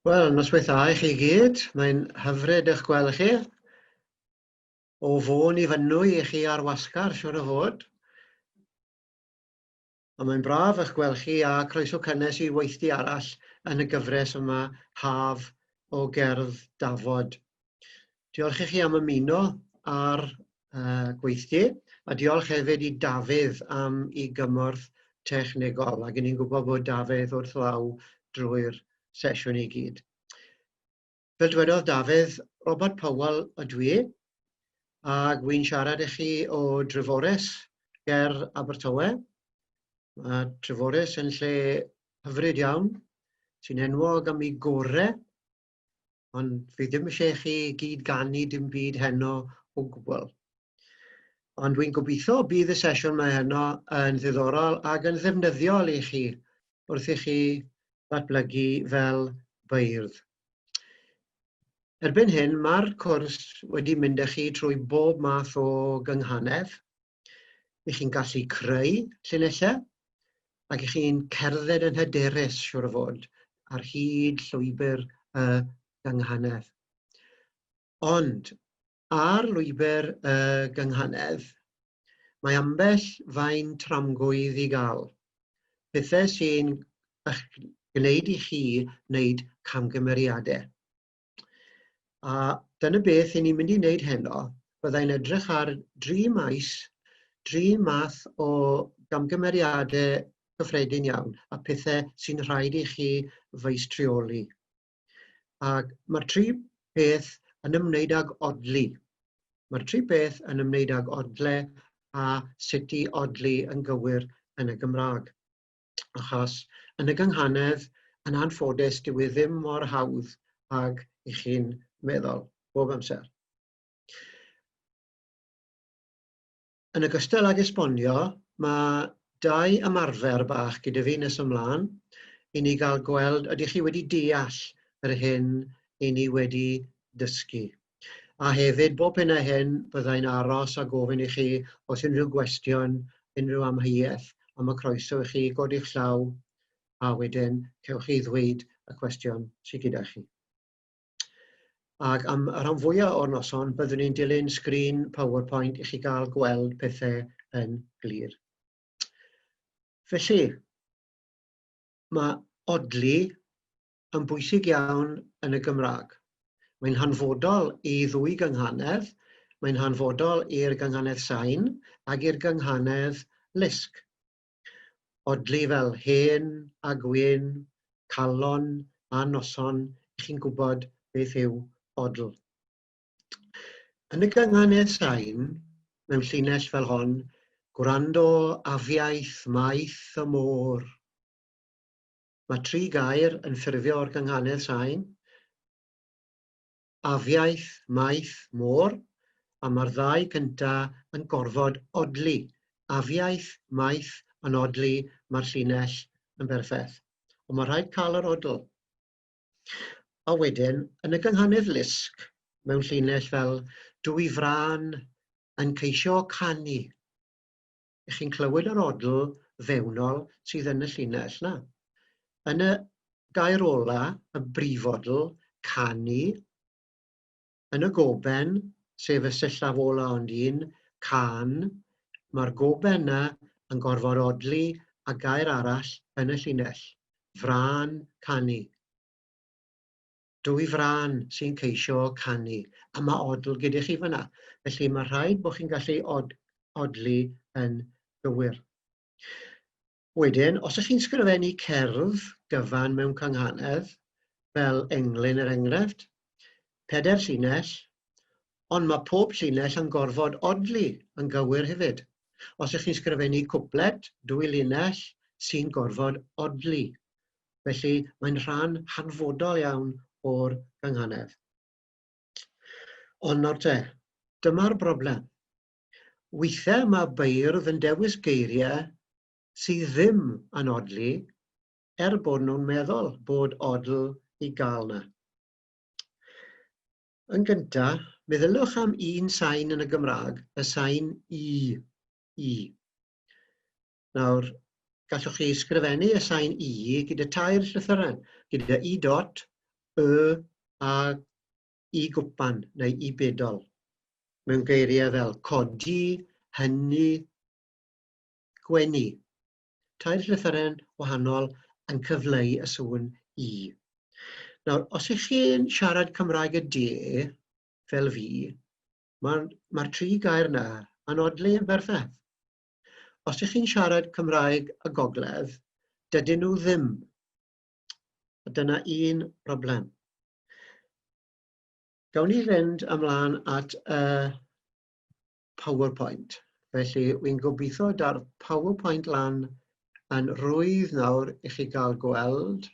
Wel, noswaith dda i chi gyd. Mae'n hyfryd eich gweld chi. O Fôn i Fynwy i chi ar wasgar, siwr o fod. Ond mae'n braf eich gweld chi a croeso cynnes i weithdy arall yn y gyfres yma, Haf o Gerdd Dafod. Diolch i chi am ymuno ar uh, gweithdy, a diolch hefyd i Dafydd am i gymorth technegol, ac ni'n gwybod bod Dafydd wrth law drwy'r sesiwn i gyd. Fel dwedodd Dafydd, Robert Powell ydw i, ac wy'n siarad i chi o Dreforys ger Abertawe. Mae Treforys yn lle hyfryd iawn, sy'n enwog am ei gore, ond fi ddim eisiau i chi gyd ganu dim byd heno o gwbl. Ond dwi'n gobeithio bydd y sesiwn mae heno yn ddiddorol ac yn ddefnyddiol i chi wrth i chi ddatblygu fel beirdd. Erbyn hyn, mae'r cwrs wedi mynd â chi trwy bob math o gynghanedd. I chi'n gallu creu llinellau, ac i chi'n cerdded yn hyderus, siwr o fod, ar hyd llwybr y gynghanedd. Ond, ar lwybr y gynghanedd, mae ambell faen tramgwydd i gael. Pethau sy'n gwneud i chi wneud camgymeriadau. A dyna beth i ni'n mynd i wneud heno, byddai'n edrych ar dri maes, dri math o gamgymeriadau cyffredin iawn a pethau sy'n rhaid i chi feistrioli. Ac mae'r tri peth yn ymwneud ag odli. Mae'r tri peth yn ymwneud ag odle a sut i odli yn gywir yn y Gymraeg. Achos yn y gynghanedd, yn anffodus, dyw e ddim mor hawdd ag i chi'n meddwl, bob amser. Yn ogystal ag esbonio, mae dau ymarfer bach gyda fi nes ymlaen i ni gael gweld ydych chi wedi deall yr hyn i ni wedi dysgu. A hefyd, bob hyn a hyn, byddai'n aros a gofyn i chi os unrhyw gwestiwn, unrhyw amheuaeth, a mae croeso i chi godi'ch llaw a wedyn cewch chi ddweud y cwestiwn sydd gyda chi. Ac am y rhan fwyaf o'r noson, byddwn ni'n dilyn sgrin PowerPoint i chi gael gweld pethau yn glir. Felly, mae odli yn bwysig iawn yn y Gymraeg. Mae'n hanfodol i ddwy gynghanedd, mae'n hanfodol i'r gynghanedd sain ac i'r gynghanedd lusg. Odli fel hen a gwyn, calon a noson, i chi'n gwybod beth yw odl. Yn y gynghanedd sain, mewn llinell fel hon, gwrando afiaith maith y môr. Mae tri gair yn ffurfio o'r gynghanedd sain, afiaith, maith, môr, a mae'r ddau cynta yn gorfod odli. Afiaith, maith yn odli, mae'r llinell yn berffaith. Ond mae rhaid cael yr odl. A wedyn, yn y gynghanedd lusg, mewn llinell fel dwy frân yn ceisio canu, Ych chi'n clywed yr odl fewnol sydd yn y llinell na. Yn y gair ola, y brifodl, canu. Yn y goben, sef y sillaf ola ond un, can, mae'r goben na yn gorfod odli a gair arall yn y llinell, frân, canu. Dwy frân sy'n ceisio canu, a mae odl gyda chi fyna. Felly mae rhaid bod chi'n gallu od, odli yn gywir. Wedyn, os ydych chi'n sgrifennu cerdd gyfan mewn cynghanedd, fel englyn er enghraifft, pedair llinell, ond mae pob llinell yn gorfod odli yn gywir hefyd. Os ydych chi'n sgrifennu cwplet, dwy linell, sy'n gorfod odli. Felly mae'n rhan hanfodol iawn o'r gynghanedd. Ond nawr te, dyma'r broblem. Weithiau mae beirdd yn dewis geiriau sydd ddim yn odli, er bod nhw'n meddwl bod odl i gael na. Yn gyntaf, meddyliwch am un sain yn y Gymraeg, y sain i. I. Nawr, gallwch chi sgrifennu y sain I gyda tair llythyren, gyda I dot, y a i gwpan neu i bedol mewn geiriau fel codi, hynny, gwenu. Tair llythyren wahanol yn cyfleu y sŵn i. Nawr, os ych chi'n siarad Cymraeg y De, fel fi, mae'r mae tri gair yna yn odli yn berffaith. Os ych chi'n siarad Cymraeg y Gogledd, dydyn nhw ddim. A dyna un broblem. Gawn ni fynd ymlaen at y PowerPoint. Felly, wy'n gobeithio da'r PowerPoint lan yn rwydd nawr i chi gael gweld.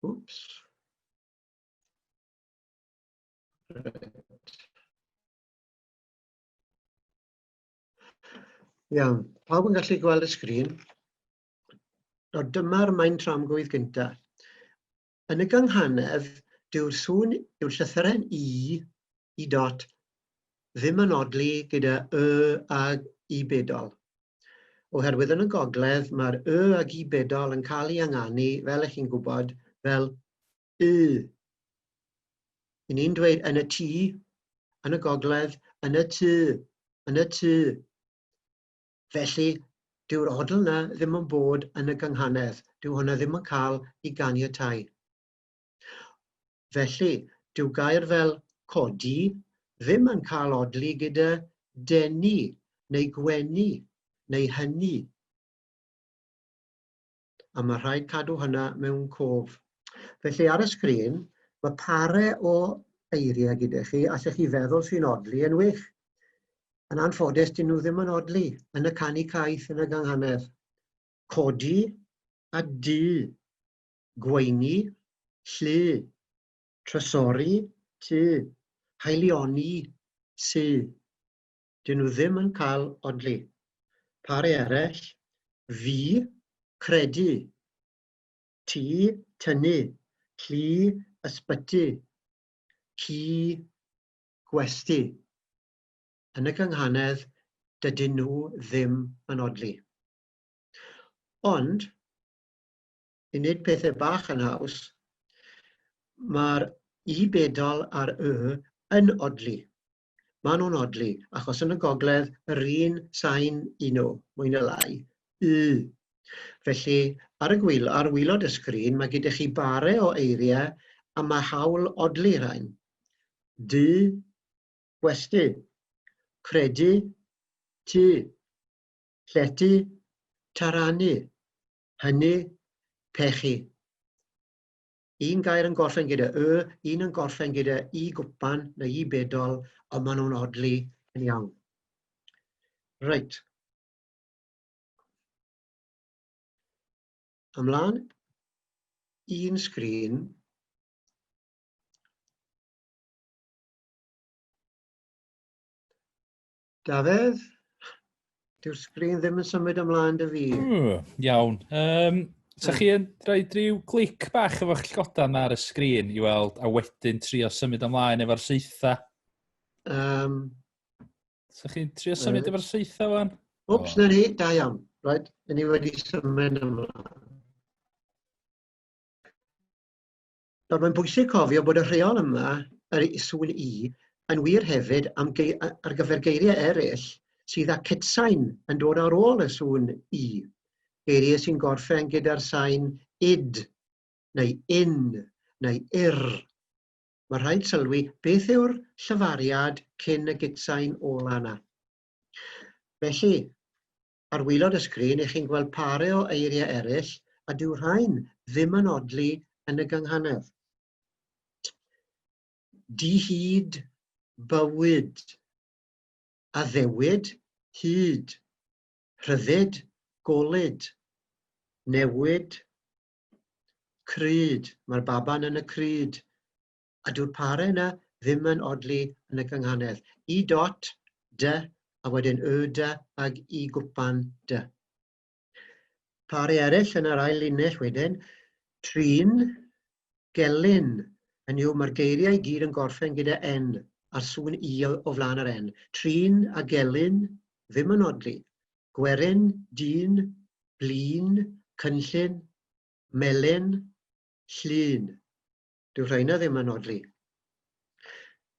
Oops. Right. Iawn, pawb yn gallu gweld y sgrin? Nawr dyma'r maen tramgwydd gyntaf. Yn y gynghanedd, dyw'r sŵn, dyw'r llythyren i, i dot, ddim yn odli gyda y ag i bedol. Oherwydd yn y gogledd, mae'r y ag i bedol yn cael ei ynganu, fel ych chi'n gwybod, fel y. I ni'n dweud yn y tŷ, yn y gogledd, yn y tŷ, yn y tŷ. Felly, dyw'r odl yna ddim yn bod yn y gynghanedd, dyw hwnna ddim yn cael ei ganiatáu. Felly, dyw gair fel codi ddim yn cael odli gyda denu neu gwenu neu hynny. A mae rhaid cadw hynna mewn cof. Felly ar y sgrin, mae pare o eiriau gyda chi, allech chi feddwl sy'n odli yn wych. Yn anffodus, dyn nhw ddim yn odli yn y canu caeth yn y gynghanedd. Codi a du, gweini, llu, trysori, tu, haelioni, sy. Dyn nhw ddim yn cael odli. Pare eraill, fi, credu, ti, tynnu, llu, ysbyty, ci, gwesty. Yn y gynghanedd, dydyn nhw ddim yn odli. Ond, i wneud pethau bach yn haws, mae'r i bedol a'r y yn odli. Maen nhw'n odli, achos yn y gogledd yr un sain i nhw, mwy na lai, y. Felly, ar y gwyl, ar wylod y sgrin, mae gyda chi bare o eiriau a mae hawl odli rhain. Du, gwesty, credu, tŷ, llety, taranu, hynny, pechu. Un gair yn gorffen gyda y, un yn gorffen gyda i gwpan neu i bedol, ond maen nhw'n odli yn iawn. Reit. Ymlaen un sgrin. Dafydd, dyw'r sgrin ddim yn symud ymlaen dy fi. Iawn. Um, sa chi yn rhoi rhyw glic bach efo'ch llygodan ar y sgrin i weld a wedyn trio symud ymlaen efo'r seitha? Um, sa chi'n trio symud efo'r seitha wan? Wps, na ni, da iawn. Right, ni wedi symud ymlaen. Nawr, mae'n bwysig cofio bod y rheol yma, yr sŵn i, yn wir hefyd am gei ar gyfer geiriau eraill sydd â cytsain yn dod ar ôl y sŵn i. Geiriau sy'n gorffen gyda'r sain id, neu in, neu ir. Mae rhaid sylwi beth yw'r llyfariad cyn y gytsain ola yna. Felly, Ar waelod y sgrin, 'ych chi'n gweld pare o eiriau eraill, a dyw rhain ddim yn odli yn y gynghanedd. Dihyd, bywyd. Addewid, hyd. Rhyddid, golud. Newid, crud. Mae'r baban yn y crud. A dyw'r pare yna ddim yn odli yn y gynghanedd. I dot, dy, a wedyn y dy ag i gwpan dy. Pare eraill yn yr ail linell wedyn, trin, gelyn, hynny yw mae'r geiriau i gyd yn gorffen gyda n. a'r sŵn i o flaen yr N. Trin a gelyn, ddim yn odli. Gwerin, dyn, blin, cynllun, melyn, llun. Dyw rheina ddim yn odli.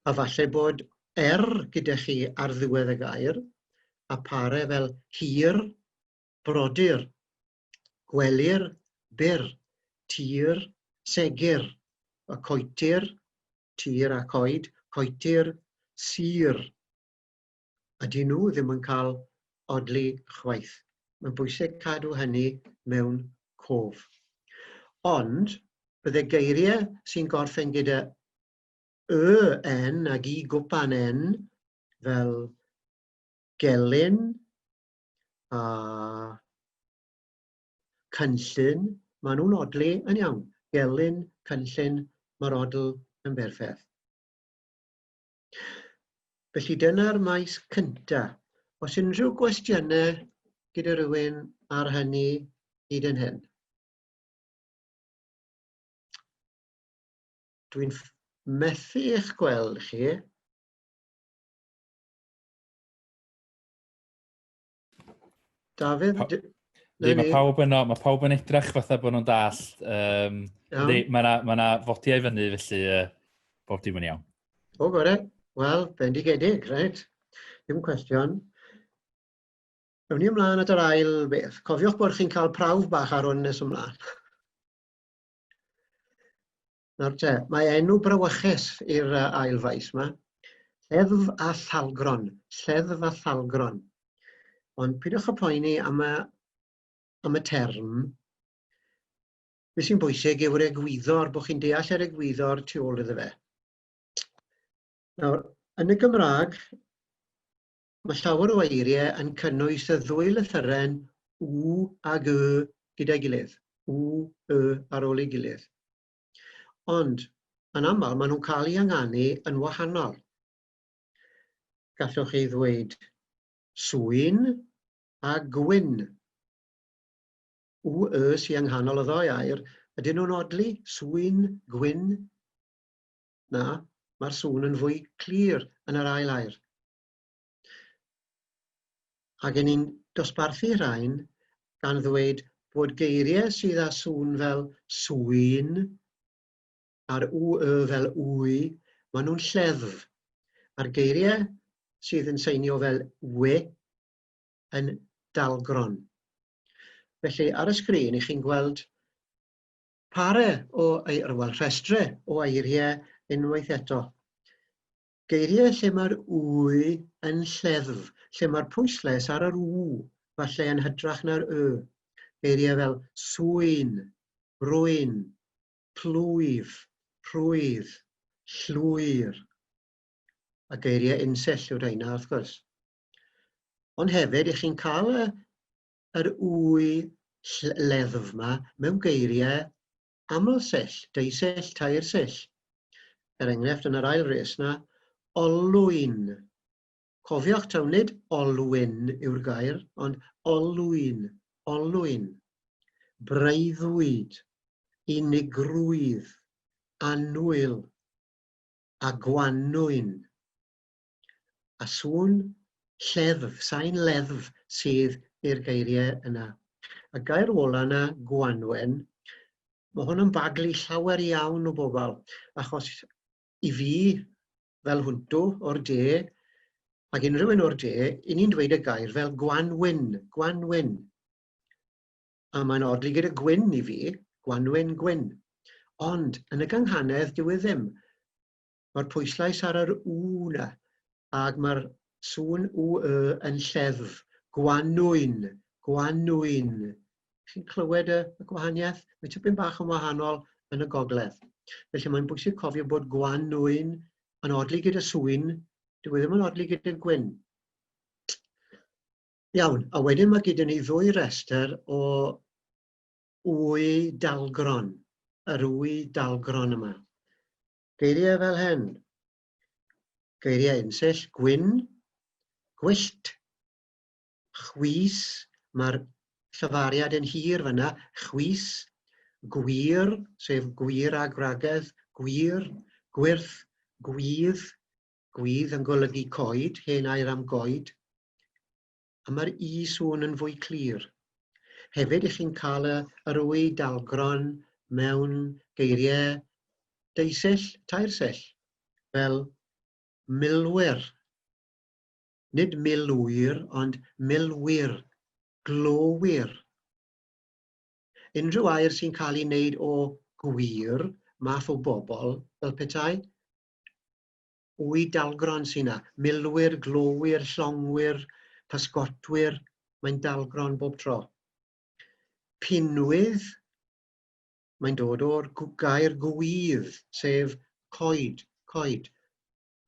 A falle bod R gyda chi ar ddiwedd y gair, a pare fel hir, brodyr, gwelir, byr, tir, segur, y coetir, tir a coed, coetir, sir. A dyn nhw ddim yn cael odli chwaith. Mae'n bwysig cadw hynny mewn cof. Ond, bydde geiriau sy'n gorffen gyda y N ag i gwpan N, fel gelyn a cynllun, maen nhw'n odli yn iawn. Gelyn, cynllun, mae'r odl yn berffaith. Felly dyna'r maes cynta. Os unrhyw gwestiynau gyda rhywun ar hynny hyd yn hyn? Dwi'n methu eich gweld chi. Dafydd? Pa Di, mae pawb yno, mae pawb yn edrych fatha bod nhw'n dallt. Um, di, mae yna ma fodiau fyny, felly bob dim yn iawn. O, gore. Wel, bendigedig, reit. Dim cwestiwn. Ewn ni ymlaen at yr ail beth. Cofiwch bod chi'n cael prawf bach ar hwn nes ymlaen. Nawr te, mae enw brawychus i'r ail faes yma. Lleddf a thalgron. Lleddf a thalgron. Ond pidwch â poeni am y, am y term. Be sy'n bwysig yw'r egwyddor, bod chi'n deall yr egwyddor tu ôl iddo fe. Nawr, yn y Gymraeg, mae llawer o eiriau yn cynnwys y ddwy lythyren U ag Y gyda'i gilydd. U, Y ar ôl ei gilydd. Ond, yn aml, maen nhw'n cael eu ynganu yn wahanol. Gallwch chi ddweud swyn a gwyn. U, Y sy'n yng nghanol y ddou air. Ydyn nhw'n odli? Swyn, gwyn? Na, mae'r sŵn yn fwy clir yn yr ail air. Ac yn ni'n dosbarthu rhain gan ddweud bod geiriau sydd â sŵn fel swyn a'r w y fel wy, maen nhw'n lleddf. A'r geiriau sydd yn seinio fel we yn dalgron. Felly ar y sgrin i chi'n gweld pare o, wel, rhestre o eiriau unwaith eto. Geiriau lle mae'r wy yn lleddf, lle mae'r pwyslais ar yr w, falle yn hytrach na'r y. Geiriau fel swyn, brwyn, plwyf, rhwydd, llwyr. A geiriau unsill yw'r rheina, wrth gwrs. Ond hefyd, i chi'n cael y, yr wy leddf yma mewn geiriau aml-sill, deusill, tair-sill. Er enghraifft, yn yr ail res na, olwyn. Cofiwch taw nid olwyn yw'r gair, ond olwyn, olwyn. Breuddwyd, unigrwydd, annwyl, a gwanwyn. A sŵn lleddf, sain leddf sydd i'r geiriau yna. Y gair ola yna, gwanwyn, mae hwn yn baglu llawer iawn o bobl, achos i fi, fel hwntw o'r de, ac unrhyw un o'r de, i ni'n dweud y gair fel gwanwyn, gwanwyn. A mae'n odli gyda gwyn i fi, gwanwyn, gwyn. Ond yn y gynghanedd, dyw e ddim. Mae'r pwyslais ar yr W 'na, ac mae'r sŵn W Y yn lleddf. Gwanwyn, gwanwyn. Chi'n clywed y, y gwahaniaeth? Mae tipyn bach yn wahanol yn y gogledd. Felly mae'n bwysig cofio bod gwanwyn yn odli gyda swyn, dyw e ddim yn odli gyda gwyn. Iawn, a wedyn mae gyda ni ddwy restr o wy dalgron, yr wy dalgron yma. Geiriau fel hyn. Geiriau unsill, gwyn, gwyllt, chwys, mae'r llyfariad yn hir fyna, chwys, gwir, sef gwir a gwragedd, gwir, gwyrth, gwydd. Gwydd yn golygu coed, hen air am goed. A mae'r i sŵn yn fwy clir. Hefyd, i chi'n cael y, yr wy dalgron mewn geiriau deusill, tairsill, fel milwyr. Nid milwyr, ond milwyr, glowyr. Unrhyw air sy'n cael ei wneud o gwir, math o bobl, fel petai, wy dalgron sy'n na. Milwyr, glowyr, llongwyr, pysgotwyr, mae'n dalgron bob tro. Pinwydd, mae'n dod o'r gair gwydd, sef coed, coed.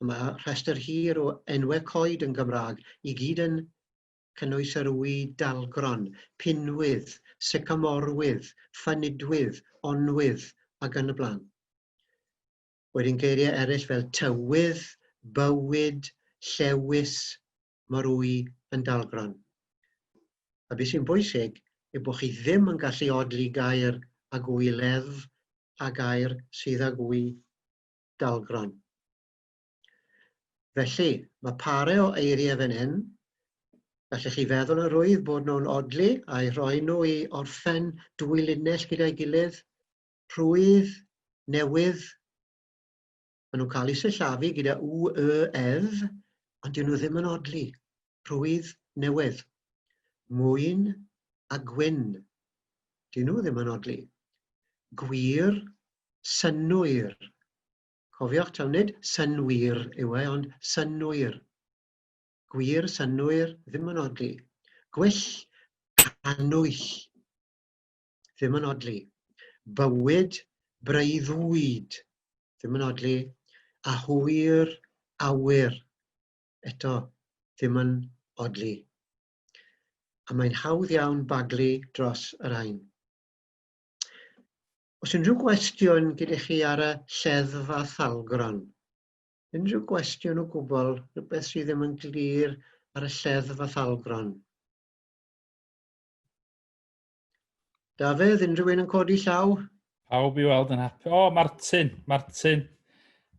Mae rhestr hir o enwau coed yn Gymraeg, i gyd yn cynnwys yr wy dalgron, pinwydd, sycamorwydd, ffynidwydd, onwydd ac yn y blaen. Wedyn geiriau eraill fel tywydd, bywyd, llewys, mae'r wy yn dalgron. A beth sy'n bwysig yw bod chi ddim yn gallu odli gair ag wy leddf a gair sydd ag wy dalgron. Felly, mae pare o eiriau fan hyn. Gallech chi feddwl yn rwydd bod nhw'n odli a'i rhoi nhw i orffen dwy linell gyda'i gilydd. Rhwydd, newydd. Maen nhw'n cael eu sillafu gyda u, y, edd, ond dyn nhw ddim yn odli. Rhwydd, newydd. Mwyn a gwyn. Dyn nhw ddim yn odli. Gwir, synnwyr. Cofiwch taw nid synnwyr yw e, ond synnwyr. Gwir, synnwyr, ddim yn odli. Gwyll, cannwyll, ddim yn odli. Bywyd, breuddwyd, ddim yn odli. A hwyr, awyr, eto, ddim yn odli. A mae'n hawdd iawn baglu dros y rhain. Os unrhyw gwestiwn gyda chi ar y lleddf a thalgron? Unrhyw gwestiwn o gwbl, rhywbeth sydd ddim yn glir ar y lleddf a thalgron? Dafydd, unrhyw un yn codi llaw? Pawb i weld yn hapus. O, Martin, Martin.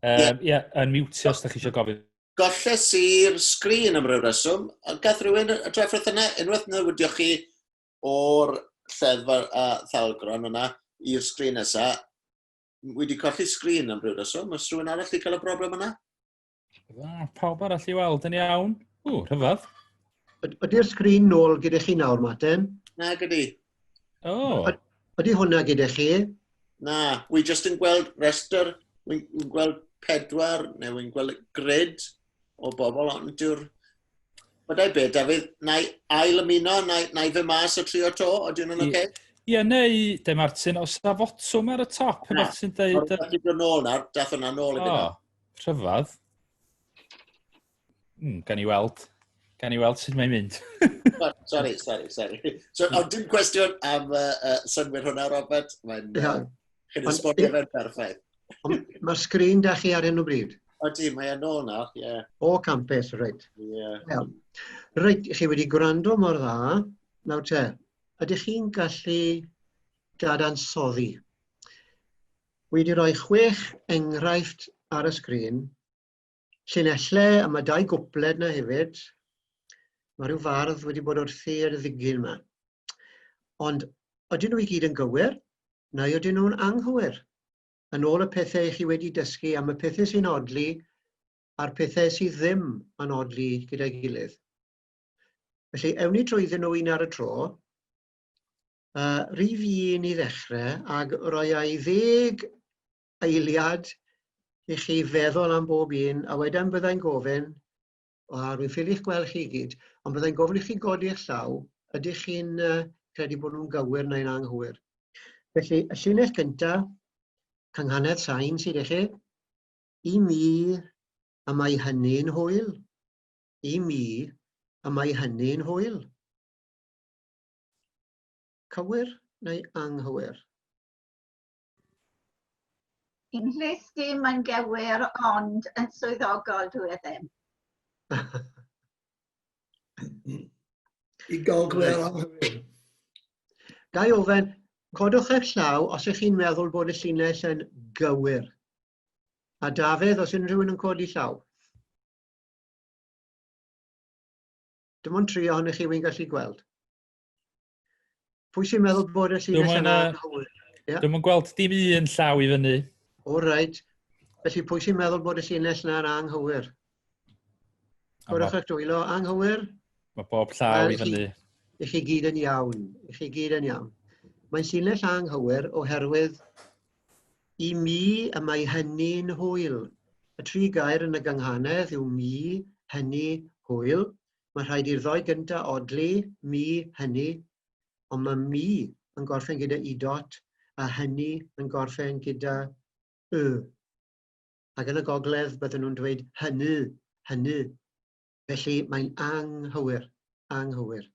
Ie, yeah, yn mutio os da chi eisiau gofyn. Golles i'r sgrin am ryw reswm. Gath rhywun y drafferth yna, unwaith newidioch chi o'r lleddf a thalgron yna i'r sgrin nesa, wedi colli sgrin am ryw reswm. Oes rhywun arall wedi cael y broblem yna? Pawb arall i weld yn iawn. Ww, rhyfedd. Ydy'r sgrin nôl gyda chi nawr, Martin? Na, gyda. O. Oh. Ydy hwnna gyda chi? Na, wi jyst yn gweld restr, wy'n gweld pedwar, neu wy'n gweld grid o bobl, ond dyw'r Byddai be, Dafydd, na i ail ymuno, na, na i fy mas o trio to, oedden nhw'n oce? Okay? Ie, neu, de Martin, os na fotwm ar y top, rhywbeth sy'n deud... Dath hwnna nôl nawr, dath hwnna nôl i fi. O, rhyfedd. Gan i weld. Gan i weld sut mae'n mynd. Sorry, sorry, sorry. So, ond dim cwestiwn am synnwyr hwnna, Robert. Mae'n... Yeah. Chi'n esbonio fe'n perffaith. Ond mae'r sgrin da chi ar hyn o bryd? Odi, mae e'n ôl nawr, ie. Yeah. O, campus, reit. Ie. Yeah. Well, reit, chi wedi gwrando mor dda. Nawr te, ydych chi'n gallu dadansoddi? Wedi rhoi chwech enghraifft ar y sgrin. Llinellau, a mae dau gwpled na hefyd. Mae rhyw fardd wedi bod wrthi ar y ddigyn yma. Ond ydyn nhw i gyd yn gywir, neu ydyn nhw'n anghywir? Yn ôl y pethau chi wedi dysgu am y pethau sy'n odli a'r pethau sydd ddim yn odli gyda'i gilydd. Felly, ewn ni trwyddyn nhw un ar y tro. Rhif un i ddechrau, ag roi ei ddeg eiliad i chi feddwl am bob un, a wedyn byddai'n gofyn, a rwy'n ffili'ch gweld chi gyd, ond byddai'n gofyn i chi godi eich llaw, ydych chi'n credu bod nhw'n gywir neu'n anghywir. Felly, y llinell gyntaf, cynghanedd sain sydd i chi, i mi, y mae hynny'n hwyl. I mi, y mae hynny'n hwyl. Cywir neu anghywir? Yn mhlys di mae'n gywir, ond yn swyddogol dwi e ddim. I gael gwir anghywir. Gai ofyn, codwch eich llaw os ych chi'n meddwl bod y llinell yn gywir. A Dafydd, os unrhyw un yn codi llaw. Dim ond tri ohonych chi wy'n gallu gweld. Pwy sy'n meddwl bod y llinell yna anghywir? Yeah. Dwi'm yn gweld dim un llaw i fyny. O reit. Felly pwy sy'n meddwl bod y llinell yna'n anghywir? Codwch eich dwylo, anghywir? Mae bob llaw i fyny. I chi gyd yn iawn. I chi gyd yn iawn. Mae'n llinell anghywir oherwydd i mi y mae hynny'n hwyl. Y tri gair yn y gynghanedd yw mi, hynny, hwyl. Mae rhaid i'r ddoi gynta odli, mi, hynny, ond mae mi yn gorffen gyda i dot a hynny yn gorffen gyda y. Ac yn y gogledd bydden nhw'n dweud hynny, hynny. Felly mae'n anghywir, anghywir.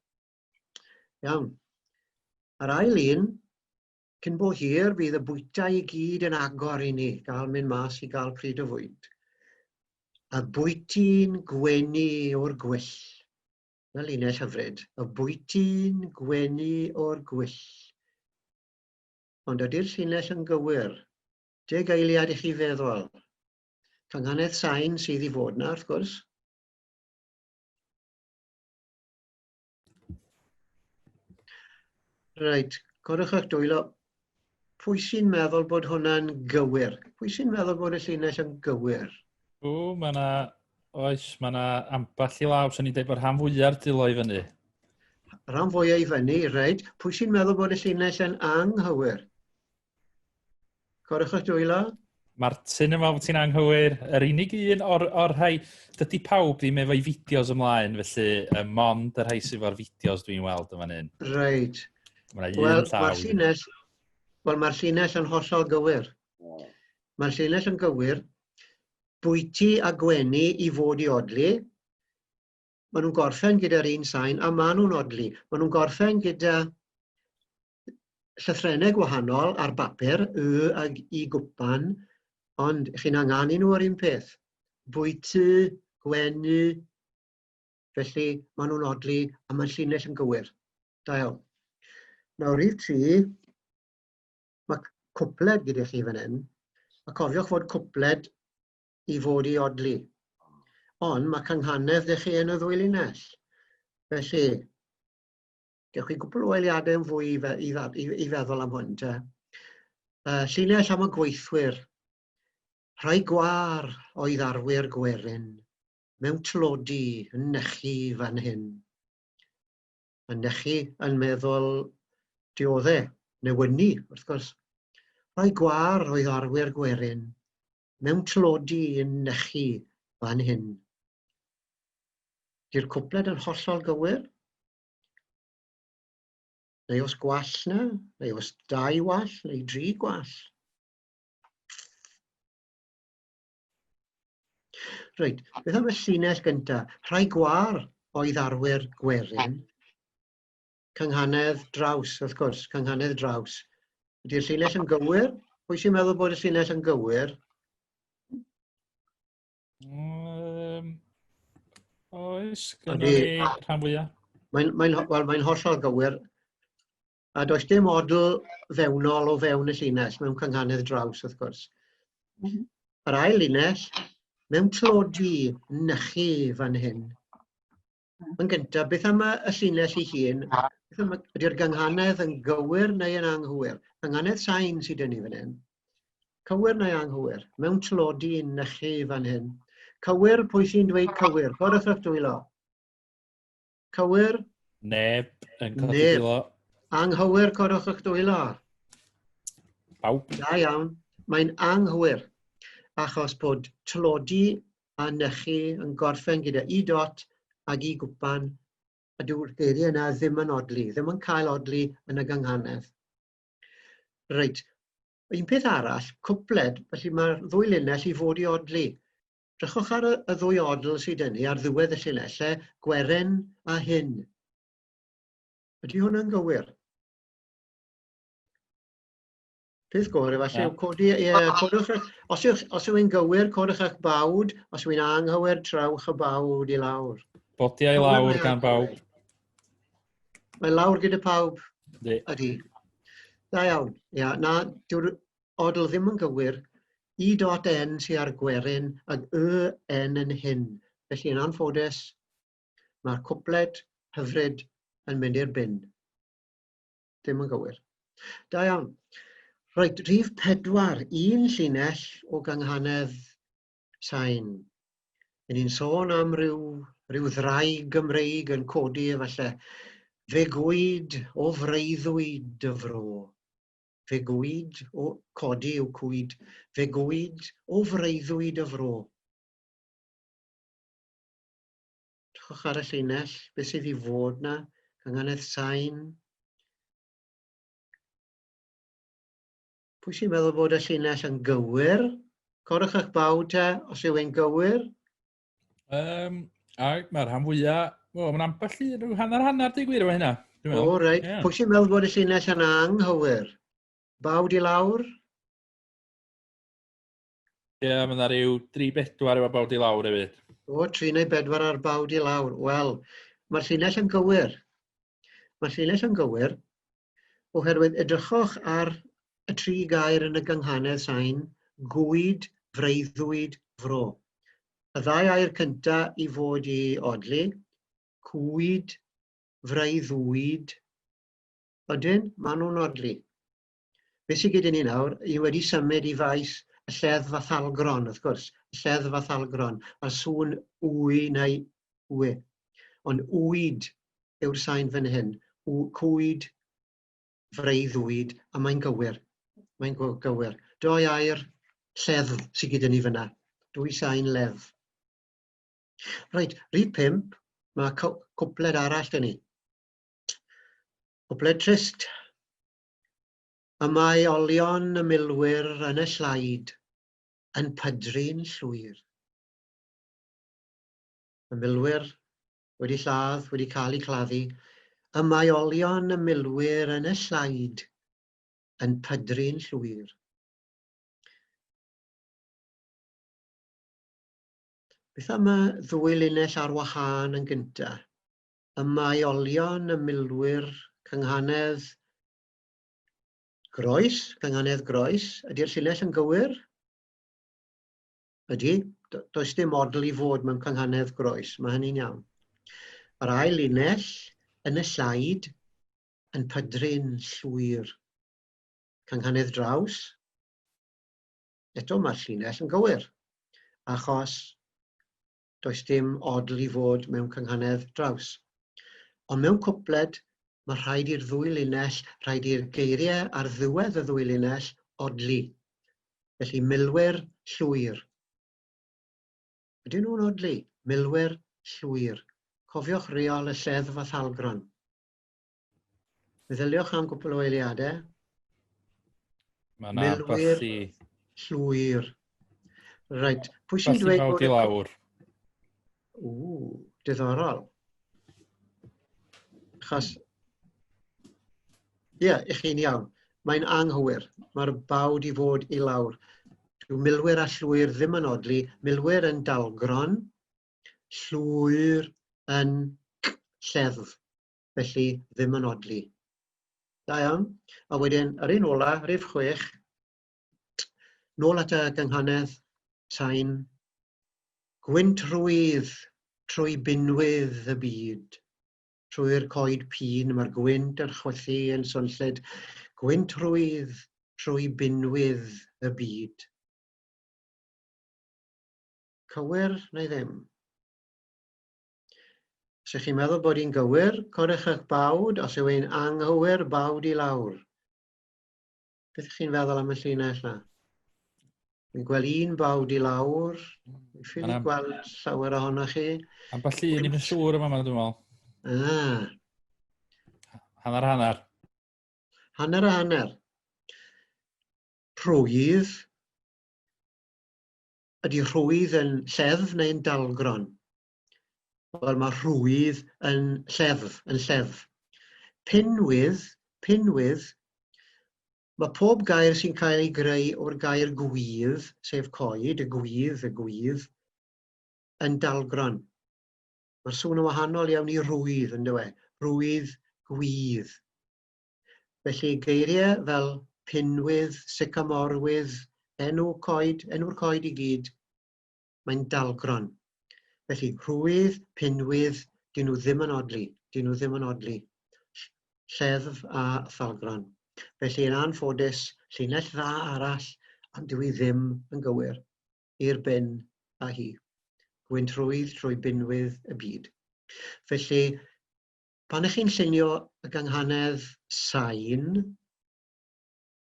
Iawn. Yr ail un, cyn bo hir bydd y bwyta i gyd yn agor i ni gael mynd mas i gael pryd o fwyd. A bwyty'n gwenu o'r gwyll. Na linell hyfryd. Y bwyty'n gwenu o'r gwyll. Ond ydy'r llinell yn gywir? Deg eiliad i chi feddwl. Cynghanedd sain sydd i fod na, wrth gwrs. Reit, codwch eich dwylo. Pwy sy'n meddwl bod hwnna'n gywir? Pwy sy'n meddwl bod y llinell yn gywir? O, mae yna... Oes, mae yna ambell i law, swn i'n dweud bod rhan fwyaf dylo i fyny. Rhan fwyaf i fyny, reit. Pwy sy'n meddwl bod y llinell yn anghywir? Codwch eich dwylo. Martin yn meddwl bod ti'n anghywir. Yr unig un o'r, or rhai... Dydy pawb ddim efo'i fideos ymlaen, felly um, mond y rhai sydd efo'r fideos dwi'n weld yn fan hyn. Reit. Mae yna un llaw. Mae'r llinell, wel, mae'r llinell yn hollol gywir. Mae'r llinell yn gywir. Bwyty a gwenu i fod i odli. Maen nhw'n gorffen gyda'r un sain a maen nhw'n odli. Maen nhw'n gorffen gyda llythrennau gwahanol ar bapur, y ag i gwpan, ond chi'n anganu nhw yr un peth. Bwyty, gwenu, felly maen nhw'n odli a mae'r llinell yn gywir. Da iawn. Nawr, rhif 3, mae cwpled gyda chi fan hyn, a cofiwch fod cwpled i fod i odli. Ond mae cynghanedd ddech chi yn y ddwy linell. Felly, Gewch chi gwpl o eiliadau yn fwy i, fe, i, i, i feddwl am hwn, te. Llinell am y gweithwyr. Rhai gwar oedd arwyr gwerin, mewn tlodi yn nechu fan hyn. Yn nechu yn meddwl diodde, newynu, wrth gwrs. Rhai gwar oedd arwyr gwerin, mewn tlodi yn nechu fan hyn. Di'r cwpled yn hollol gywir? Neu os gwall na, neu os dau wall, neu dri gwall. Reit, beth am y llinell gyntaf? Rhai gwar oedd arwyr gwerin. Cynghanedd draws, wrth gwrs, cynghanedd draws. Ydy'r llinell yn gywir? Pwy sy'n meddwl bod y llinell yn gywir? Oes, gynnu ni rhan fwyaf. Mae'n mae well, mae hollol gywir. A does dim odl fewnol o fewn y llinell mewn cynghanedd draws, wrth gwrs. Yr ail linell, mewn tlodi nychu fan hyn. Yn gyntaf, beth am y llinell ei hun? Beth am, ydy'r gynghanedd yn gywir neu yn anghywir? Gynghanedd sain sydd dyn ni fan hyn. Cywir neu anghywir? Mewn tlodi nychu fan hyn. Cywir, pwy sy'n dweud cywir? Codwch eich dwylo. Cywir? Neb yn codi Neb. dwylo. Anghywir, codwch eich dwylo. Pawb. Da iawn. Mae'n anghywir, achos bod tlodi a nychu yn gorffen gyda i dot ag i gwpan, a dyw'r geiriau yna ddim yn odli, ddim yn cael odli yn y gynghanedd. Reit, un peth arall, cwpled, felly mae'r ddwy linell i fod i odli. Drychwch ar y, y ddwy odl sydd dynnu ar ddiwedd y llinellau, gweren a hyn. Ydy hwn yn gywir? Peth gorau efallai yw codi, ie, codwch, os, yw, os yw'n gywir, codwch eich bawd, os yw'n anghywir, trawch y bawd i lawr. Bodiau i lawr gan bawb. Mae lawr gyda pawb. Ydy. Ydy. Da iawn. Ia, na, dyw'r odl ddim yn gywir. I dot N sydd ar gwerin ag y N yn hyn. Felly yn anffodus, Mae'r cwpled hyfryd yn mynd i'r bin. Dim yn gywir. Da iawn. Reit, rhif 4, un llinell o gynghanedd sain. Yn ni'n sôn am ryw, ryw ddraig Gymreig yn codi efallai. Fe gwyd o freuddwyd y fro. Fe gwyd o codi yw cwyd. Fe gwyd o freuddwyd y fro. Drychwch ar y llinell, beth sydd i fod na? Cynghanedd sain. Pwy sy'n meddwl bod y llinell yn gywir? Corwch eich baw te, os yw e'n gywir. A mae'r rhan fwyaf, wel, mae'n ambell i rhyw hanner hanner, di gwir efo hynna. O, reit. Yeah. Pwy sy'n meddwl bod y llinell yn anghywir? Bawd i lawr? Ie, yeah, mae yna rhyw 3-4 efo bawd i lawr hefyd. O, 3 neu 4 ar bawd i lawr. Wel, mae'r llinell yn gywir. Mae'r llinell yn gywir, oherwydd edrychwch ar y tri gair yn y gynghanedd sain, gwyd, freuddwyd, fro. Y ddau air cynta i fod i odli, cwyd, freuddwyd, ydyn, maen nhw'n odli. Beth sydd gyda ni nawr, i wedi symud i faes y lleddf a thalgron, wrth gwrs, y lleddf a thalgron, a'r sŵn wy neu wy. Ond wyd yw'r sain fan hyn, cwyd, freuddwyd, a mae'n gywir. Mae'n gywir. Doi air lleddf sydd gyda ni fyna. Dwy sain leddf. Reit, rhif 5, mae cwpled arall dyn ni. Cwpled trist. Y mae olion y milwyr yn y llaid yn pydru'n llwyr. Y milwyr wedi lladd, wedi cael eu claddu. Y mae olion y milwyr yn y llaid yn pydru'n llwyr. Beth am y ddwy linell ar wahân yn gyntaf? Y mae olion y milwyr cynghanedd groes, cynghanedd groes, ydy'r llinell yn gywir? Ydy, does dim odl i fod mewn cynghanedd groes, mae hynny'n iawn. Yr ail linell yn y llaid yn pydru'n llwyr. Cynghanedd draws, eto mae'r llinell yn gywir, achos does dim odl i fod mewn cynghanedd draws. Ond mewn cwpled, mae rhaid i'r ddwy linell, rhaid i'r geiriau ar ddiwedd y ddwy linell odli. Felly milwyr llwyr. Ydyn nhw'n odli? Milwyr llwyr. Cofiwch reol y lleddf a thalgron. Meddyliwch am gwpl o eiliadau. Mae yna Milwyr llwyr. Reit, pwy sy'n dweud bod... i lawr. Ww, diddorol. Achos, ie, yeah, i chi'n iawn. Mae'n anghywir. Mae'r bawd i fod i lawr. Dyw milwyr a llwyr ddim yn odli. Milwyr yn dalgron, llwyr yn lleddf. Felly ddim yn odli. Da iawn. A wedyn, yr un ola, rhif 6, nôl at y gynghanedd, sain, gwynt rwydd trwy binwydd y byd. Trwy'r coed pîn mae'r gwynt yn chwythu yn swnllyd. Gwynt rwydd trwy binwydd y byd. Cywir neu ddim? Os ych chi'n meddwl bod hi'n gywir, corwch eich bawd. Os yw hi'n anghywir, bawd i lawr. Beth ych chi'n feddwl am y llinell na? Dwi'n gweld un bawd i lawr. Dwi'n ffili gweld llawer ohonoch chi. Ambell un ddim yn siŵr yma, dwi'n meddwl. Ah. Hanner hanner. Hanner a hanner. Rhwydd. Ydy rhwydd yn lleddf neu'n dalgron? Wel, mae rhwydd yn lleddf, yn lleddf. Pinwydd, pinwydd, mae pob gair sy'n cael ei greu o'r gair gwydd, sef coed, y gwydd, y gwydd, yn dalgron. Mae'r sŵn yn wahanol iawn i rwydd, yn dywe? Rwydd, gwydd. Felly geiriau fel pinwydd, sycamorwydd, enw coed, enw'r coed i gyd, mae'n dalgron. Felly, rhwydd, pinwydd, Dyn nhw ddim yn odli. Dyn nhw ddim yn odli. Lleddf a thalgron. Felly yn anffodus, llinell dda arall, ond dwi ddim yn gywir. I'r bin a hi. Gwyntrwydd trwy binwydd y byd. Felly, pan ych chi'n llunio y gynghanedd sain,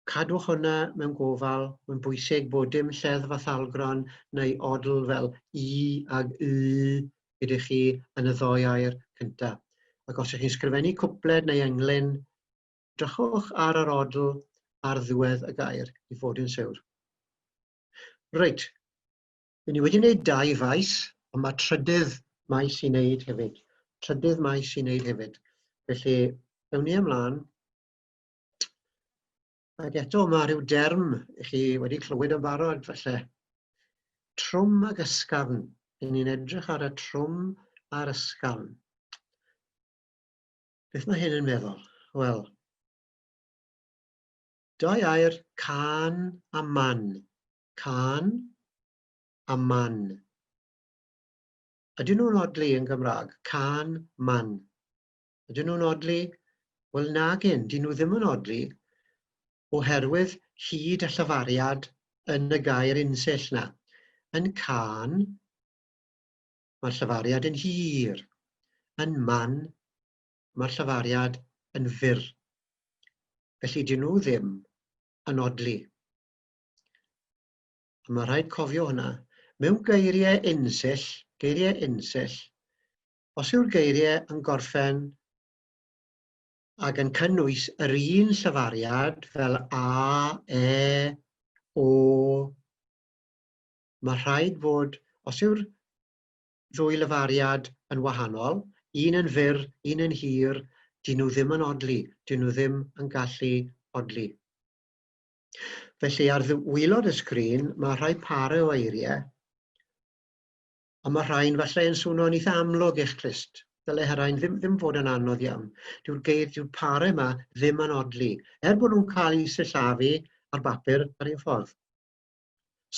cadwch hwnna mewn gofal. Mae'n bwysig bod dim lleddf a thalgron neu odl fel i ag y gyda chi yn y ddoi air cyntaf. Ac os ych chi'n sgrifennu cwpled neu englyn, drychwch ar yr odl ar ddiwedd y gair i fod yn siwr. Reit, ni wedi gwneud dau faes, ond mae trydydd maes i wneud hefyd. Trydydd maes i wneud hefyd. Felly, ewn ni ymlaen. Ac eto mae rhyw derm i chi wedi clywed yn barod, falle. Trwm ag ysgafn. Ry'n ni'n edrych ar y trwm a'r ysgafn. Beth mae hyn yn meddwl? Wel, dau air cân a man. Cân a man. Ydyn nhw'n odli yn Gymraeg? Cân, man. Ydyn nhw'n odli? Wel nagyn, dyn nhw ddim yn odli oherwydd hyd y llyfariad yn y gair unsill na. Yn cân, mae'r llyfariad yn hir. Yn man, mae'r llyfariad yn fyr. Felly dyn nhw ddim yn odli. A mae rhaid cofio hwnna. Mewn geiriau unsill, geiriau unsill, os yw'r geiriau yn gorffen ac yn cynnwys yr un llyfariad fel a, e, o, mae rhaid bod, os yw'r ddwy lyfariad yn wahanol, un yn fyr, un yn hir, dyn nhw ddim yn odli, dyn nhw ddim yn gallu odli. Felly ar waelod y sgrin mae rhai parau o eiriau, a mae rhain falle yn swno'n eitha amlwg i'ch clust. Dyle rhain ddim, ddim fod yn anodd iawn. Dyw'r geir, dyw'r parau yma ddim yn odli, er bod nhw'n cael eu sillafu ar bapur ar un ffordd.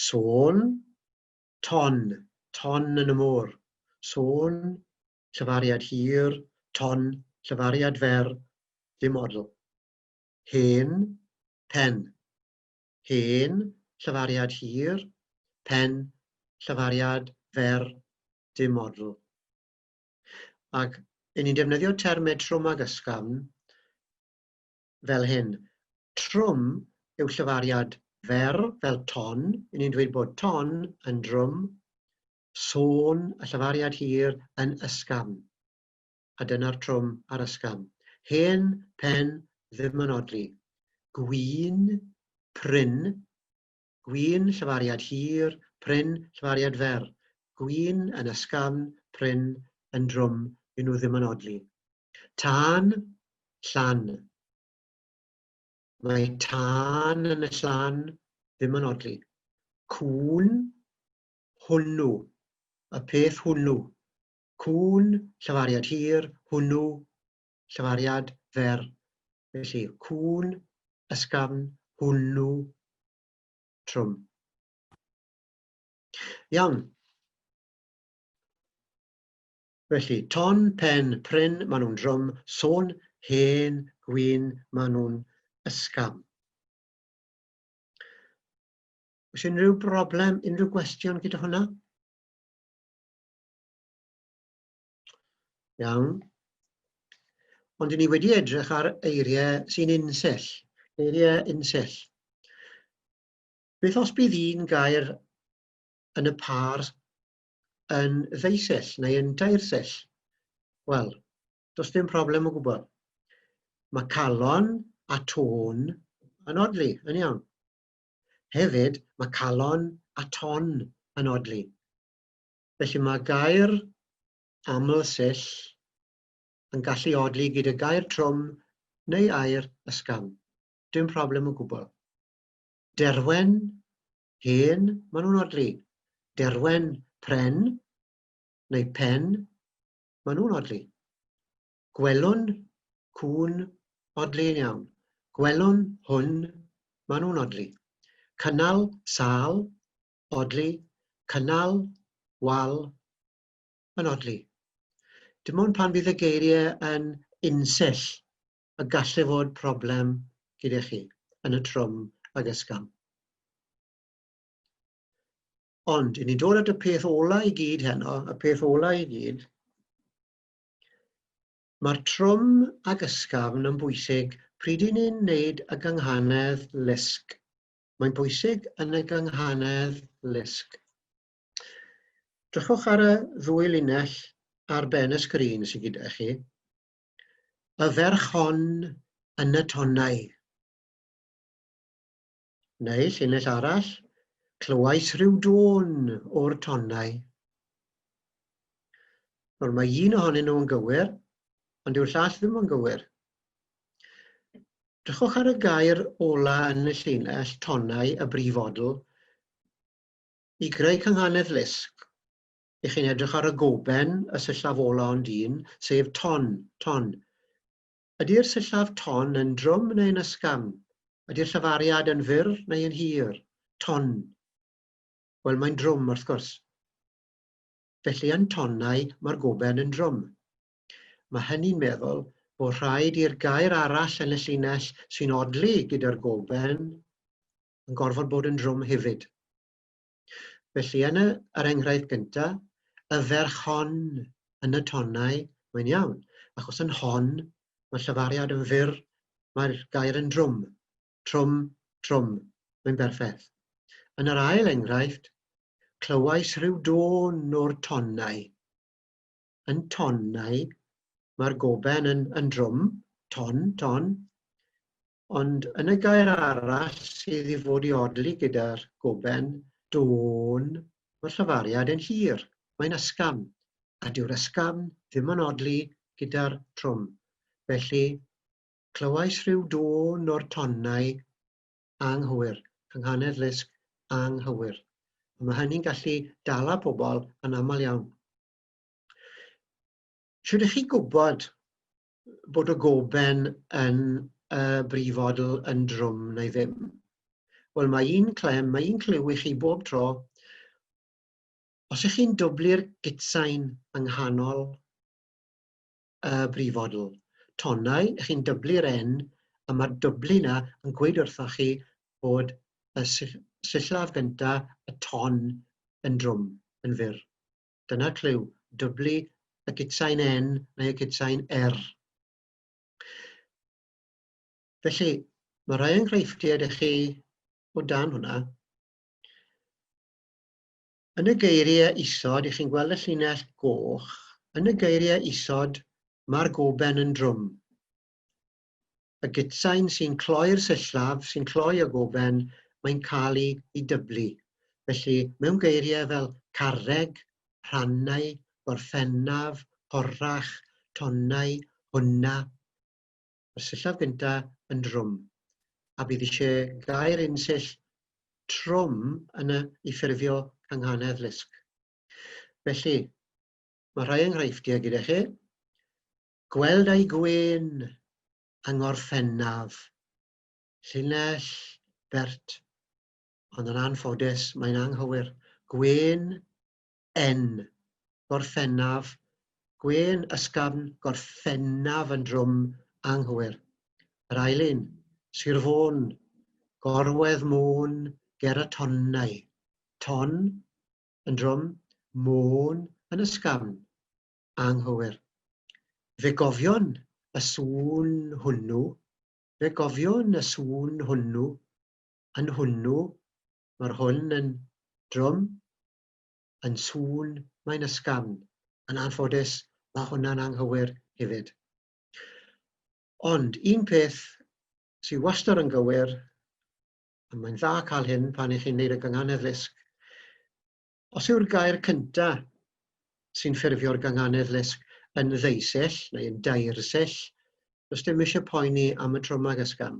Sôn, ton, ton yn y môr. Sôn, llyfariad hir, ton, llyfariad fer, ddim odl. Hen, pen. Hen, llyfariad hir, pen, llyfariad fer, dim odl. Ac yn ni'n defnyddio termau trwm ag ysgafn fel hyn. Trwm yw llyfariad fer, fel ton. Yn ni'n dweud bod ton yn drwm. Sôn, y llyfariad hir, yn ysgafn. A dyna'r trwm a'r ysgafn. Hen, pen, ddim yn odli. Gwin, prin. Gwin, llyfariad hir, prin, llyfariad fer. Gwin yn ysgafn, prin yn drwm, dyn nhw ddim yn odli. Tân, llan. Mae tân yn y llan, ddim yn odli. Cŵn, hwnnw, y peth hwnnw. Cŵn, llyfariad hir, hwnnw, llyfariad fer. Felly, cŵn, ysgafn, hwnnw, trwm. Iawn. Felly, ton, pen, prin, maen nhw'n drwm, sôn, hen, gwin, maen nhw'n ysgafn. Oes unrhyw broblem, unrhyw gwestiwn gyda hwnna? Iawn. Ond ni wedi edrych ar eiriau sy'n unsill, eiriau unsill. Beth os bydd un gair yn y pâr yn ddeusill neu yn dairsill? Wel, does dim problem o gwbl. Mae calon a tôn yn odli, yn iawn. Hefyd, mae calon a ton yn odli. Felly mae gair aml-sill yn gallu odli gyda gair trwm neu air ysgafn. Dim problem o gwbl. Derwen, hen, maen nhw'n odli. Derwen, pren, neu pen, maen nhw'n odli. Gwelwn, cŵn, odli'n iawn. Gwelwn, hwn, maen nhw'n odli. Cynnal, sâl, odli. Cynnal, wal, yn odli. Dim ond pan fydd y geiriau yn unsill y gallu fod problem gyda chi yn y trwm ag ysgafn. Ond, i ni dod at y peth ola i gyd heno, y peth ola i gyd, mae'r trwm ag ysgafn yn bwysig pryd i ni'n neud y gynghanedd lusg. Mae'n bwysig yn y gynghanedd lusg. Drychwch ar y ddwy linell ar ben y sgrin sydd gyda chi. Y ferch hon yn y tonnau. Neu llinell arall, clywais rhyw dôn o'r tonnau. Nawr mae un ohonyn nhw yn gywir, ond dyw'r llall ddim yn gywir. Drychwch ar y gair ola yn y llinell, tonnau, y brif odl, I greu cynghanedd lusg, y'ch chi'n edrych ar y goben, y sillaf ola ond un, sef ton, ton. Ydy'r sillaf ton yn drwm neu'n ysgafn? Ydy'r llafariad yn fyr neu yn hir? Ton. Wel, mae'n drwm, wrth gwrs. Felly yn tonnau, mae'r goben yn drwm. Mae hynny'n meddwl bod rhaid i'r gair arall yn y llinell sy'n odli gyda'r goben yn gorfod bod yn drwm hefyd. Felly yn y, yr enghraifft gyntaf, y ferch hon yn y tonnau, mae'n iawn, achos yn hon, mae llyfariad yn fyr, mae'r gair yn drwm, trwm, trwm, mae'n berffaith. Yn yr ail enghraifft, clywais rhyw dôn o'r tonnau. Yn tonnau, mae'r goben yn, yn drwm, ton, ton, Ond yn y gair arall sydd i fod i odli gyda'r goben, dôn, mae'r llafariad yn hir, mae'n ysgafn, a dyw'r ysgafn ddim yn odli gyda'r trwm. Felly, clywais rhyw dôn o'r tonnau anghywir, cynghanedd lusg anghywir. A mae hynny'n gallu dala pobl yn aml iawn. Shwt ych chi'n gwybod bod y goben yn y brifodl yn drwm neu ddim? Wel, mae un clem, mae un clyw i chi bob tro. Os ych chi'n dwblu'r gitsain yng nghanol y brifodl, tonnau, ych chi'n dyblu'r N, a mae'r dwblu na yn gweud wrthoch chi bod y sillaf gynta, y ton, yn drwm, yn fyr. Dyna clyw, dyblu y gytsain N neu y gytsain R. Felly, mae rhai enghreifftiau ydych chi o dan hwnna. Yn y geiriau isod, ych chi'n gweld y llinell goch, yn y geiriau isod, mae'r goben yn drwm. Y gytsain sy'n cloi'r sillaf, sy'n cloi y goben, mae'n cael ei, ei dyblu. Felly, mewn geiriau fel carreg, rhannau, gorffennaf, horach, tonnau, hwnna, mae'r sillaf gyntaf yn drwm. A bydd eisiau gair unsill trwm yn y, i ffurfio cynghanedd lusg. Felly, mae rhai enghreifftiau gyda chi. Gweld ei gwên yng Ngorffennaf. Llinell bert, ond yn anffodus mae'n anghywir. Gwên N. Gorffennaf. Gwên ysgafn Gorffennaf yn drwm anghywir. Yr ail un, Sir Fôn. Gorwedd Môn ger y tonnau. Ton yn drwm, Môn yn ysgafn. Anghywir. Fe gofion y sŵn hwnnw, fe gofion y sŵn hwnnw, yn hwnnw, mae'r hwn yn drwm, yn sŵn, mae'n ysgafn. Yn anffodus, mae hwnna'n anghywir hefyd. Ond un peth sydd wastad yn gywir, a mae'n dda cael hyn pan ych chi'n neud y gynghanedd lusg, Os yw'r gair cyntaf sy'n ffurfio'r gynghanedd lusg yn ddeusill neu yn dairsill, does dim eisiau poeni am y trwm ag ysgafn.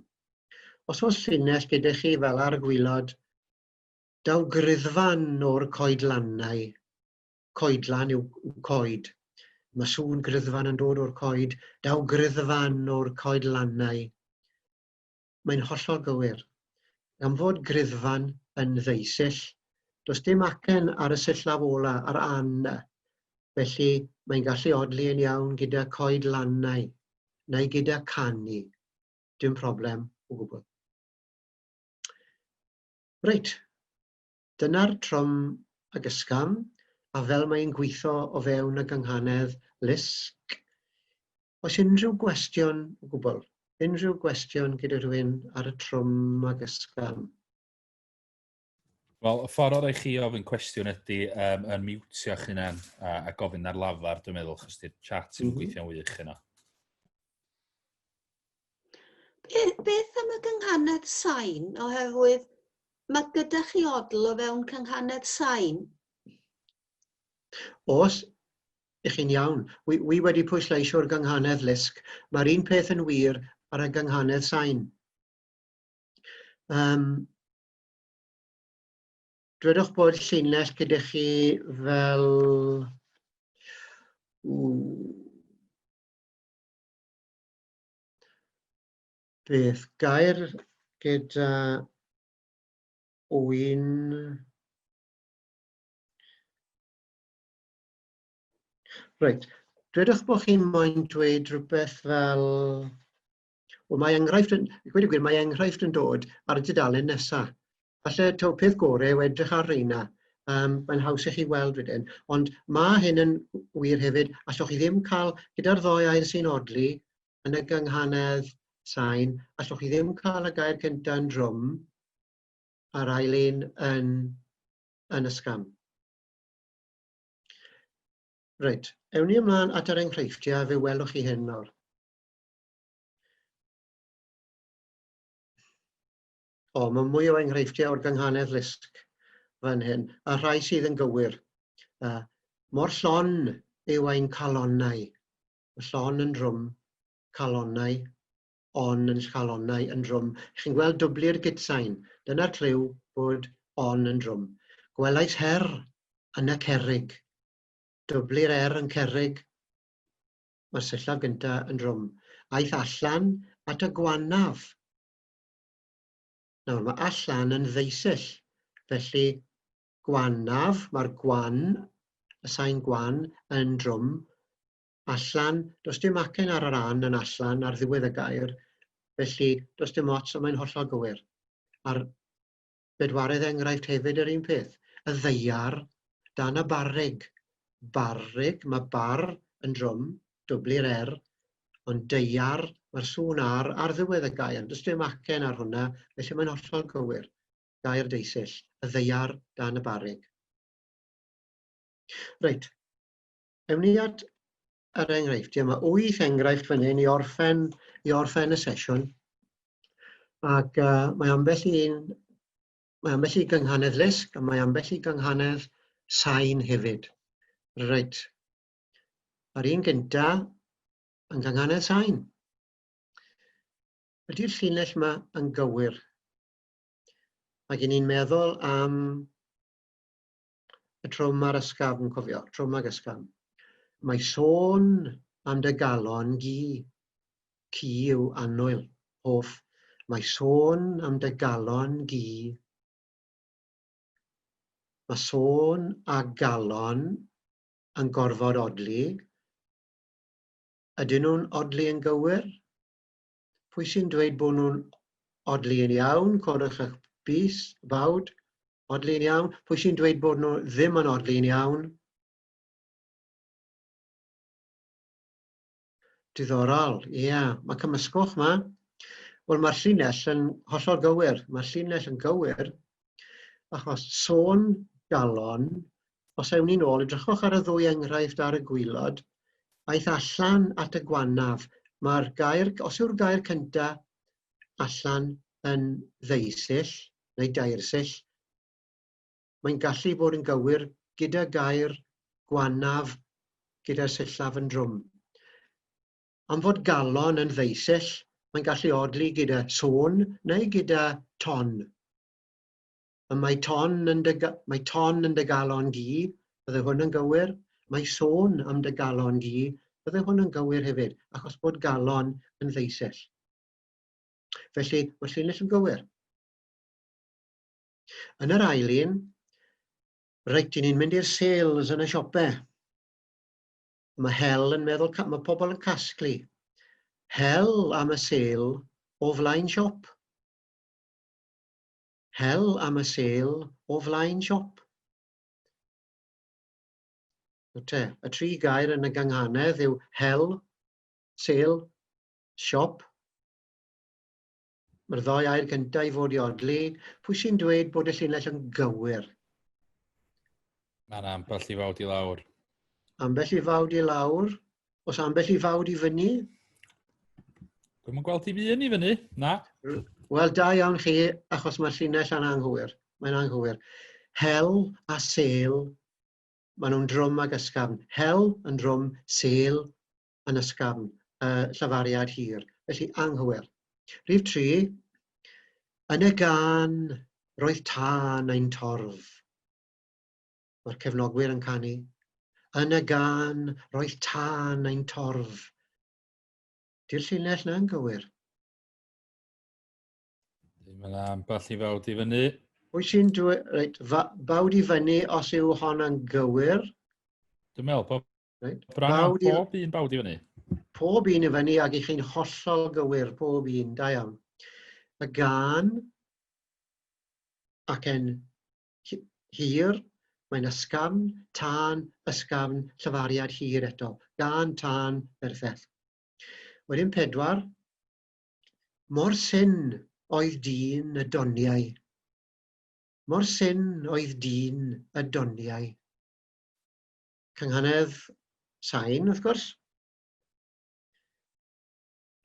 Os oes llinell gyda chi fel ar gwilod, daw griddfan o'r coedlannau. Coedlan yw coed. Mae sŵn griddfan yn dod o'r coed. Daw griddfan o'r coedlannau. Mae'n hollol gywir. Gan fod griddfan yn ddeusill, does dim acen ar y sillaf ola, ar an. Felly, mae'n gallu odli yn iawn gyda coed lannau neu gyda canu. Dim problem o gwbl. Reit, dyna'r trwm ag ysgafn, a fel mae'n gweithio o fewn y gynghanedd Lisg. Oes unrhyw gwestiwn o gwbl? Unrhyw gwestiwn gyda rhywun ar y trwm ag ysgafn? Wel, y ffordd orau chi ofyn cwestiwn ydy yn miwtio'ch hunan a gofyn ar lafar, dwi'n meddwl, chos di'r chat yn gweithio'n wych yno. Beth am y gynghanedd sain? Oherwydd mae gyda chi odl o fewn cynghanedd sain. Oes, ych chi'n iawn. Wi wedi pwysleisio'r gynghanedd Lisg. Mae'r un peth yn wir ar y gynghanedd sain. Dwedwch bod llinell gyda chi fel... Beth? Gair gyda wyn... Reit, dwedwch bod chi'n moyn dweud rhywbeth fel... Wel, mae enghraifft yn, gweud y gwir, mae enghraifft yn dod ar y dudalen nesaf. Falle taw peth gorau yw edrych ar reina. Mae'n haws i chi weld wedyn. Ond mae hyn yn wir hefyd. Allwch chi ddim cael, gyda'r ddoi air sy'n odli, yn y gynghanedd sain, allwch chi ddim cael y gair cyntaf yn drwm a'r ail un yn ysgafn. Reit, ewn ni ymlaen at yr enghreifftiau, fe welwch chi hyn nawr. O, mae mwy o enghreifftiau o'r gynghanedd Lisg fan hyn, a rhai sydd yn gywir. Mor llon yw ein calonnau. Mae llon yn drwm, calonnau, on yn calonnau yn drwm. Chi'n gweld dwbli'r gytsain. Dyna'r cliw bod on yn drwm. Gwelais her yn y cerrig. Dwbli'r er yn cerrig. Mae'r sillaf gyntaf yn drwm. Aeth allan at y gwanaf. Nawr, mae allan yn ddeusill, felly gwanaf, mae'r gwan, y sain gwan, yn drwm. Allan, does dim acen ar yr an yn allan ar ddiwedd y gair, felly does dim ots, ond mae'n hollol gywir. A'r bedwaredd enghraifft hefyd yr un peth. Y ddaear dan y barrug. Barrug, mae bar yn drwm, dwbli'r er, ond daear, mae'r sŵn ar ar ddiwedd y gair. Does dim acen ar hwnna, felly mae'n hollol gywir. Gair deusill, y ddaear dan y barrug. Reit, ewn ni at yr enghreifftiau. Mae 8 enghraifft fan hyn i orffen y sesiwn. Ac mae ambell un, mae ambell i gynghanedd Lisg a mae ambell i gynghanedd sain hefyd. Reit. A'r un gynta yn gynghanedd sain. Ydy'r llinell yma yn gywir? Mae gen i'n meddwl am y trwm a'r ysgafn, cofio, trwm ag ysgafn. Mae sôn am dy galon gi. Ci yw annwyl, hoff. Mae sôn am dy galon gi. Mae sôn a galon yn gorfod odli. Ydyn nhw'n odli yn gywir? Pwy sy'n dweud bod nhw'n odli yn iawn? Codwch eich bys, bawd. Odli yn iawn. Pwy sy'n dweud bod nhw ddim yn odli yn iawn? Diddorol, ie. Yeah. Mae cymysgwch ma. Wel, mae'r llinell yn hollol gywir. Mae'r llinell yn gywir achos sôn galon, os ewn ni'n ôl, edrychwch ar y ddwy enghraifft ar y gwylod, aeth allan at y gwanaf. Mae'r gair, os yw'r gair cynta allan yn ddeusill neu dairsill, mae'n gallu bod yn gywir gyda gair gwanaf gyda'r sillaf yn drwm. Am fod galon yn ddeusill, mae'n gallu odli gyda sôn neu gyda ton. Y mae ton yn dy, mae ton yn dy galon gi, bydde hwn yn gywir. Mae sôn am dy galon gi, bydde hwn yn gywir hefyd, achos bod galon yn ddeusill. Felly, mae'r llinell yn gywir. Yn yr ail un, reit, i ni'n mynd i'r sales yn y siopau. Mae hel yn meddwl, mae pobl yn casglu. Hel am y sêl o flaen siop. Hel am y sêl o flaen siop. Te, y tri gair yn y gynghanedd yw hel, sêl, siop. Mae'r ddoi air gyntaf i fod i odli. Pwy sy'n dweud bod y llinell yn gywir? Mae yna ambell i fawd i lawr. Ambell i fawd i lawr? Os ambell i fawd i fyny? Dwi'm yn gweld dim un i fyny, na. Wel, da iawn chi, achos mae'r llinell yn anghywir. Mae'n anghywir. Hel a sêl, maen nhw'n drwm ag ysgafn. Hel yn drwm, sêl yn ysgafn, uh, llafariad hir. Felly anghywir. Rhif 3. Yn y gan, roedd tân ein torf. Mae'r cefnogwyr yn canu. Yn y gan, roedd tân ein torf. Di'r llinell na'n gywir? Mae yna ambell i fawd i fyny. Pwy sy'n dweud... Reit, bawd i fyny os yw hon yn gywir? Dwi'n meddwl bod Reit. Bron bawd i, pob un bawd i fyny. Pob un i fyny ac i chi'n hollol gywir, pob un, da iawn. Y gan ac en hir, mae'n ysgafn, tân, ysgafn, llyfariad hir eto. Gan, tân, berffeth. Wedyn pedwar, mor syn oedd dyn y doniau. Mor syn oedd dyn y doniau. Cynghanedd sain, wrth gwrs.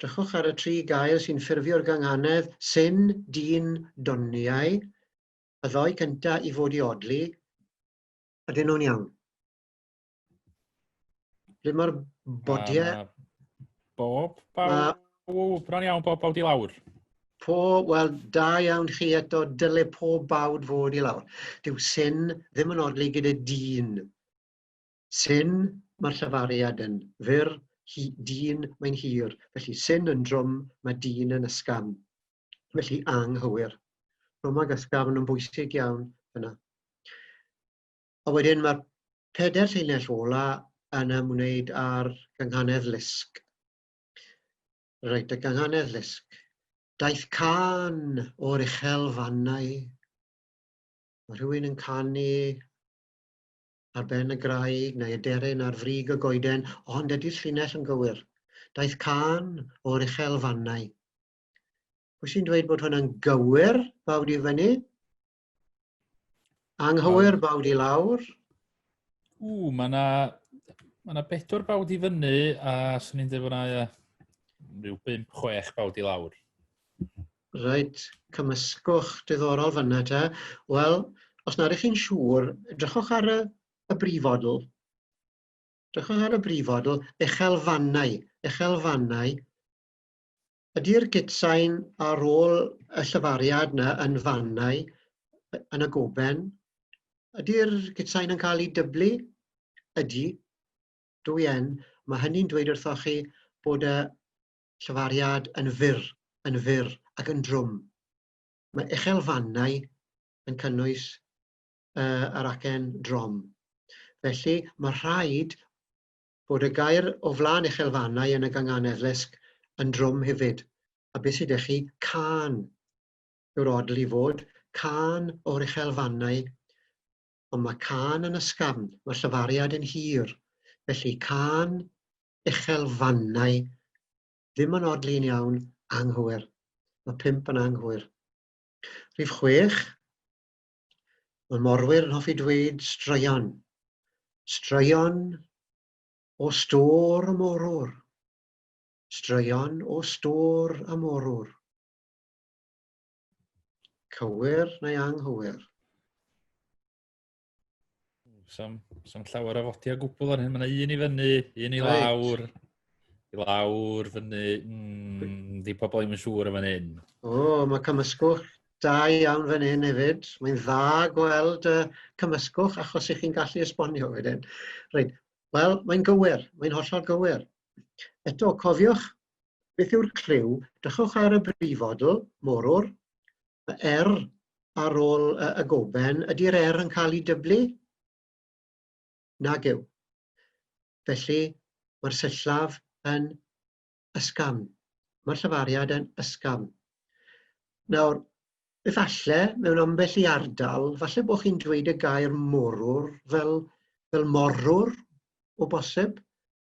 Drychwch ar y tri gair sy'n ffurfio'r gynghanedd, syn, dyn, doniau. Y ddoi cyntaf i fod i odli, ydyn nhw'n iawn? Ble mae'r bodiau? Bob baw, bron iawn bob bawd i lawr. Po, wel, da iawn chi eto, dyle pob bawd fod i lawr. Dyw syn ddim yn odli gyda dyn. Syn, mae'r llafariad yn fyr, hi, dyn, mae'n hir. Felly syn yn drwm, mae dyn yn ysgafn. Felly anghywir. Drwm ag ysgafn yn bwysig iawn yna. A wedyn mae'r pedair llinell ola yn ymwneud â'r gynghanedd lusg. Reit, y gynghanedd lusg. Daeth cân o'r uchel fannau. Mae rhywun yn canu ar ben y graig neu aderyn ar frig y goeden, ond ydy'r llinell yn gywir? Daeth cân o'r uchel fannau. Pwy sy'n dweud bod hwnna'n gywir, bawd i fyny? Anghywir, bawd i lawr. Ww, mae yna ma na bedwar bawd i fyny, a swn i'n dweud bod yna rhyw 5-6 bawd i lawr. Reit, cymysgwch diddorol fyna te. Wel, os nad ych chi'n siŵr, drychwch ar y, y brifodl. Drychwch ar y brifodl, uchelfannau, uchelfannau. Ydy'r gytsain ar ôl y llyfariad na yn fannau, yn y goben? Ydy'r gytsain yn cael ei dyblu? Ydy. Dwy N. Mae hynny'n dweud wrthoch chi bod y llyfariad yn fyr, yn fyr ac yn drwm. Mae uchelfannau yn cynnwys uh, yr acen drom. Felly, mae rhaid bod y gair o flaen uchelfannau yn y gynganedd lusg yn drwm hefyd. A beth sydd chi? Cân yw'r odl i fod. Cân o'r uchelfannau. Ond mae cân yn ysgafn, mae'r llyfariad yn hir. Felly cân uchelfannau ddim yn odli'n iawn, anghywir. Mae pump yn anghywir. Rhif chwech, Mae morwyr yn hoffi dweud straeon. Straeon o stôr y morwr. Straeon o stôr y morwr. Cywir neu anghywir? Sam, sam llawer o fodiau gwbl ar hyn. Mae yna un i fyny, un i lawr, i lawr, fyny. Di pobl ddim yn siŵr yn fan hyn. O, mae cymysgwch da iawn fan hyn hefyd. Mae'n dda gweld uh, cymysgwch achos ych chi'n gallu esbonio wedyn. Reit, wel, mae'n gywir, mae'n hollol gywir. Eto, cofiwch beth yw'r cliw. Drychwch ar y brifodl, morwr, y R ar ôl y, y goben, ydy'r R yn cael ei dyblu? Nag yw. Felly, Mae'r sillaf yn ysgafn. Mae'r llafariad yn ysgafn. Nawr, efallai, mewn ambell i ardal, falle bod chi'n dweud y gair morwr fel, fel morwr o bosib,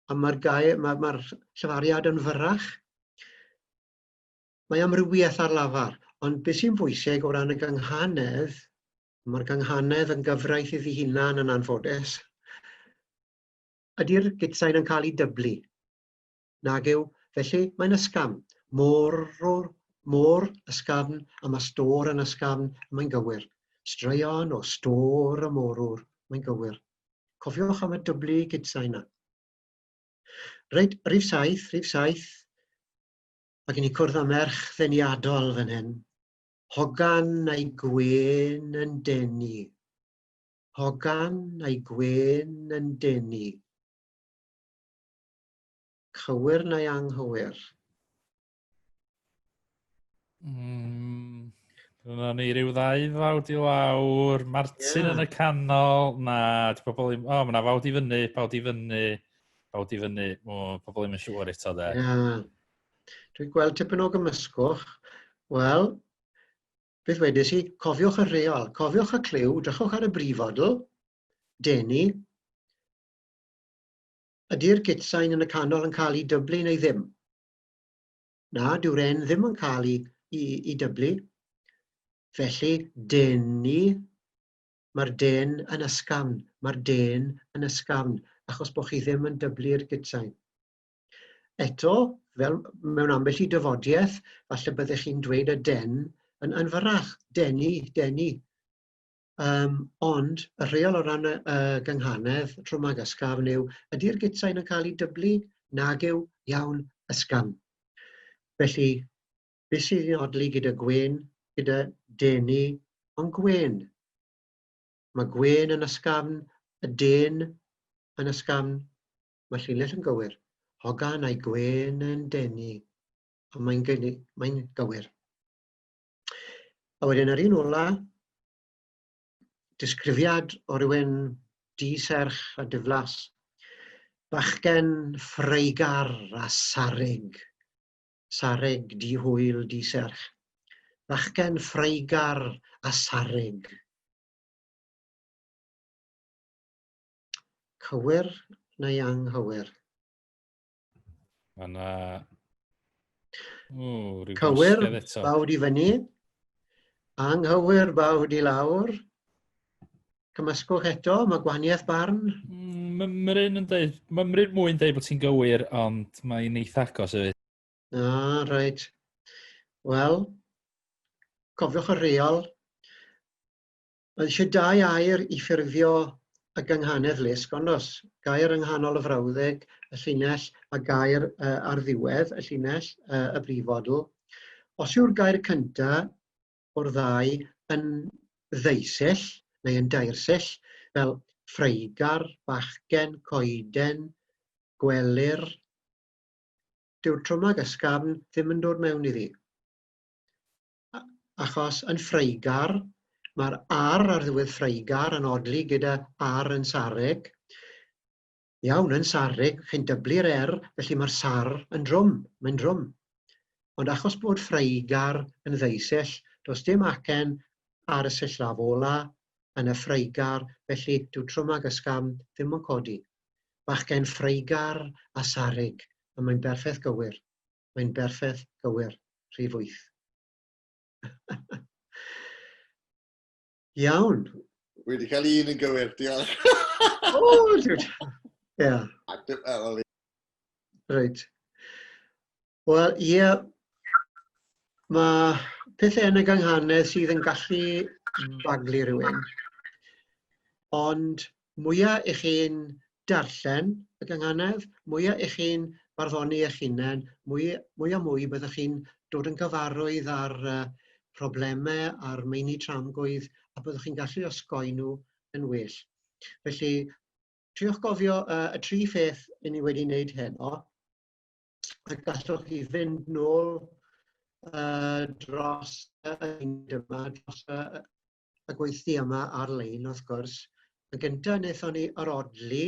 a mae'r gair, mae'r mae llafariad yn fyrrach. Mae amrywiaeth ar lafar, ond beth sy'n bwysig o ran y gynghanedd, mae'r gynghanedd yn gyfraith iddi hunan yn anffodus, ydy'r gytsain yn cael ei dyblu? Nag yw, felly mae'n ysgafn. Môr, môr ysgafn, a mae stôr yn ysgafn, a mae'n gywir. Straeon o stôr y morwr, mae'n gywir. Cofiwch am y dyblu gytsain yna. Reit, rhif saith, rhif saith. Mae gen i cwrdd â merch ddeniadol fan hyn. Hogan a'i gwên yn denu. Hogan a'i gwên yn denu. Cywir neu anghywir? Dyna ni rhyw ddau fawd i lawr, Martin yeah. yn y canol, na, di pobl ddim, o, oh, mae yna fawd i fyny, bawd i fyny, bawd i fyny, o, pobl ddim yn siŵr eto, de. Yeah. Dwi'n gweld tipyn o gymysgwch. Wel, beth wedes i, cofiwch y rheol, cofiwch y cliw, drychwch ar y brifodl, denu. Ydy'r gytsain yn y canol yn cael ei dyblu neu ddim? Na, dyw'r en ddim yn cael ei, ei, ei dyblu. Felly, denu, mae'r den yn ysgafn, mae'r den yn ysgafn, achos bod chi ddim yn dyblu'r gytsain. Eto, fel mewn ambell i dyfodiaeth, falle byddech chi'n dweud y den yn, yn fyrrach, denu, denu. Um, ond y rheol o ran y, y gynghanedd trwm ag ysgafn yw, ydy'r gytsain yn cael ei dyblu? Nag yw, iawn, ysgafn. Felly, beth sydd yn odli gyda gwên, gyda denu, ond gwên. Mae gwên yn ysgafn, y den yn ysgafn, Mae llinell yn gywir. Hogan a'i gwên yn denu. Ond mae'n mae gywir. A wedyn yr un ola, disgrifiad o rywun di-serch a diflas. Bachgen ffreigar a sarig. Sarig, di-hwyl, di-serch. Bachgen ffreigar a sarig. Cywir neu anghywir? Mae yna... O, rhyw Cywir, eto. bawd i fyny. Anghywir, bawd i lawr. Cymysgwch eto, mae gwahaniaeth barn. Mm, Mae'r un yn dweud, mae'r un mwy'n dweud bod ti'n gywir, ond mae'n eitha agos hefyd. Ah, reit. Wel, cofiwch y rheol. Mae eisiau dau air i ffurfio y gynghanedd lusg, ond os gair yng nghanol y frawddeg, y llinell, a gair uh, ar ddiwedd y llinell, uh, y brifodl. Os yw'r gair cyntaf o'r ddau yn ddeusill neu yn dairsill, fel ffreigar, bachgen, coeden, gwelir, dyw'r trwmag ysgafn ddim yn dod mewn iddi. Achos yn ffreigar, mae'r ar ar ddiwedd ffreigar yn odli gyda ar yn sareg. Iawn, yn sareg, chi'n dyblu'r er, felly mae'r sar yn drwm, mae'n drwm. Ond achos bod ffreigar yn ddeusill, does dim acen ar y sillaf ola yn y ffreigar, felly dyw trwm ag ysgafn ddim yn codi. Bachgen ffreigar a sarig, a mae'n berffaith gywir. Mae'n berffaith gywir, rhif wyth. Iawn. Wedi cael un yn gywir, diolch. O, ie. Reit. Wel, ie, yeah, mae pethau yn y gynghanedd sydd yn gallu baglu rhywun. Ond mwyaf i chi'n darllen y gynghanedd, mwyaf i chi'n barddoni eich hunain, mwy, mwy a mwy byddwch chi'n dod yn gyfarwydd â'r uh, problemau a'r meini tramgwydd a byddwch chi'n gallu osgoi nhw yn well. Felly, triwch gofio uh, y tri pheth i ni wedi wneud heno, a gallwch chi fynd nôl uh, dros y yma, dros y, y gweithdy yma ar-lein, wrth gwrs. Yn gyntaf, wnaethon ni yr odli,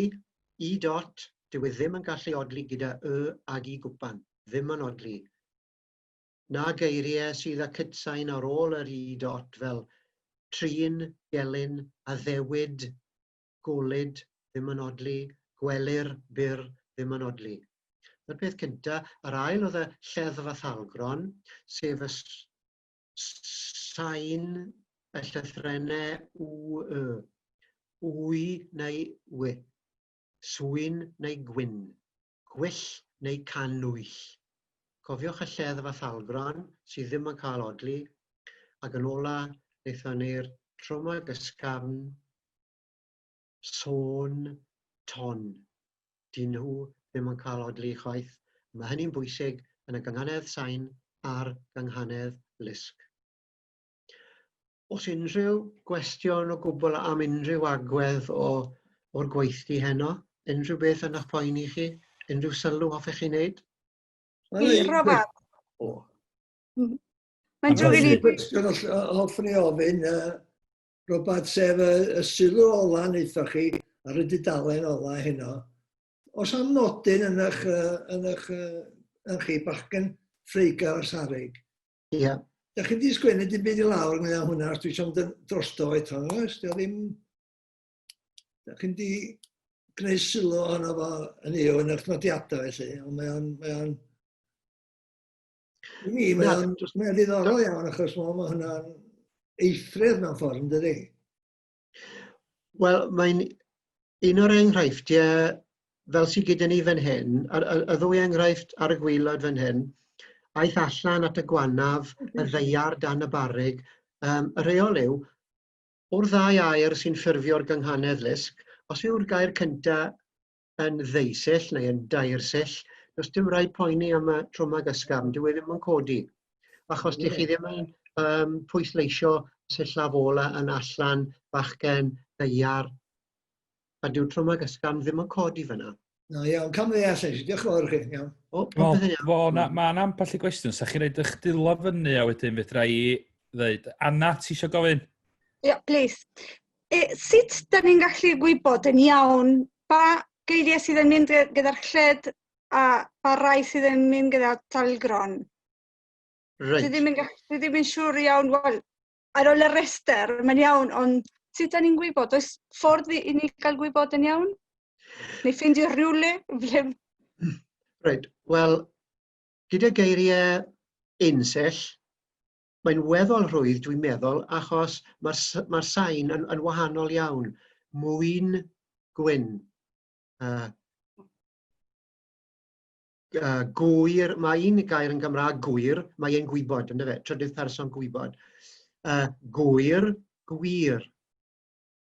i dot, Dyw e ddim yn gallu odli gyda y ag i gwpan. Ddim yn odli. Na geiriau sydd â cytsain ar ôl yr i dot fel trin, gelyn, addewid, golud, ddim yn odli, gwelir, byr, ddim yn odli. Dyna'r peth cynta. Yr ail oedd y lleddf a thalgron, sef y sain y llythrennau W, Y. Wy neu wy. Swyn neu gwyn. Gwyll neu cannwyll. Cofiwch y lleddf a thalgron sydd ddim yn cael odli. Ac yn ola, wnaethon ni'r trwm ag ysgafn, sôn, ton. Dyn nhw ddim yn cael odli chwaith. Mae hynny'n bwysig yn y gynghanedd sain a'r gynghanedd lusg. Os unrhyw gwestiwn o gwbl am unrhyw agwedd o, o'r gweithdy heno, unrhyw beth yn eich poeni chi, unrhyw sylw hoffech chi wneud? I Robert. O. Mae'n drwg i ni. Cwestiwn hoffwn i ofyn, Robert, sef y, y sylw ola wnaethoch chi ar y dudalen ola heno. Os am nodyn yn eich, yn eich, yn chi, bachgen ffreigar a sarig, Ie. Yeah. Da chi wedi sgwennu dim byd i lawr ynglyn â hwnna, os dwi eisiau mynd drosto eto, oes? Dio ddim... Da chi'n di gwneud sylw ohono fo yn yw yn eich nodiadau felly, ond mae o'n... Mae o'n I mi, mae o'n mae o'n ddiddorol iawn achos mae ma hwnna'n eithriad mewn ffordd, yn dydi? Wel, mae'n un o'r enghreifftiau fel sydd gyda ni fan hyn, y, y, y ddwy enghraifft ar y gwaelod fan hyn, aeth allan at y gwanaf, y ddeiar dan y barrig. Um, y rheol yw, o'r ddau air sy'n ffurfio'r gynghanedd lusg, os yw'r gair cyntaf yn ddeusill neu yn dairsill, does dim rhaid poeni am y trwm ag ysgafn, dyw e ddim yn codi. Achos dych chi ddim yn um, pwysleisio sillaf ola yn allan, bachgen, ddaear, a dyw'r trwm ag ysgafn ddim yn codi fyna. Na, iawn, cam ddeall, eisiau. Diolch yn fawr i chi, iawn. O, popeth yn iawn. Fo, na, mae yna ambell i gwestiwn, sa chi'n rhaid eich dwylo fyny a wedyn fedra i ddeud, Anna, ti eisiau gofyn? Ie, yeah, please. E, sut da ni'n gallu gwybod yn iawn ba geiriau sydd yn mynd gyda'r lled a ba rai sydd yn mynd gyda talgron? Reit. Dwi ddim yn, dwi ddim yn siŵr iawn, wel, ar ôl y rester, mae'n iawn, ond sut da ni'n gwybod? Oes ffordd i ni gael gwybod yn iawn? Neu ffeindio rhywle? Ble... Reit, wel, gyda geiriau unsill, Mae'n weddol rhwydd, dwi'n meddwl, achos mae'r mae sain yn, yn wahanol iawn. Mwyn gwyn. Gwyr, mae un gair yn Gymraeg gwyr, mae e'n gwybod, ynddo fe, trydydd person gwybod. Gwyr, gwir.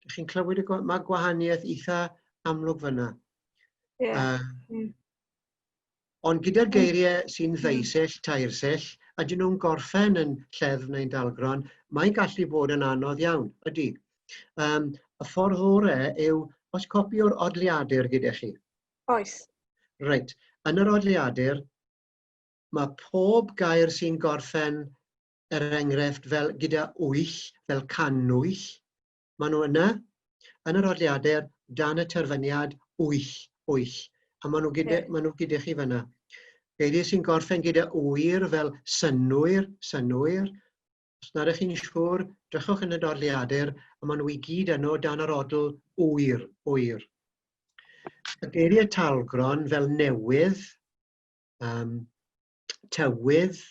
Dych chi'n clywed y mae gwahaniaeth eitha amlwg fyna. Yeah. Ond gyda'r geiriau sy'n ddeusill, tairsill, ydyn nhw'n gorffen yn lleddf neu'n dalgron, mae'n gallu bod yn anodd iawn, ydy. Um, y ffordd orau yw, os copi o'r odliadur gyda chi? Oes. Reit, yn yr odliadur, mae pob gair sy'n gorffen er enghraifft fel gyda wyll, fel cannwyll, maen nhw yna, yn yr odliadur, dan y terfyniad wyll, wyll. A maen nhw gyda, yeah. maen nhw gyda chi fyna. Geiriau sy'n gorffen gyda wyr fel synnwyr, synnwyr. Os nad ydych chi'n siŵr, drychwch yn y dodliadur, a maen nhw i gyd yno dan yr odl wyr, wyr. Y geiriau talgron fel newydd, um, tywydd,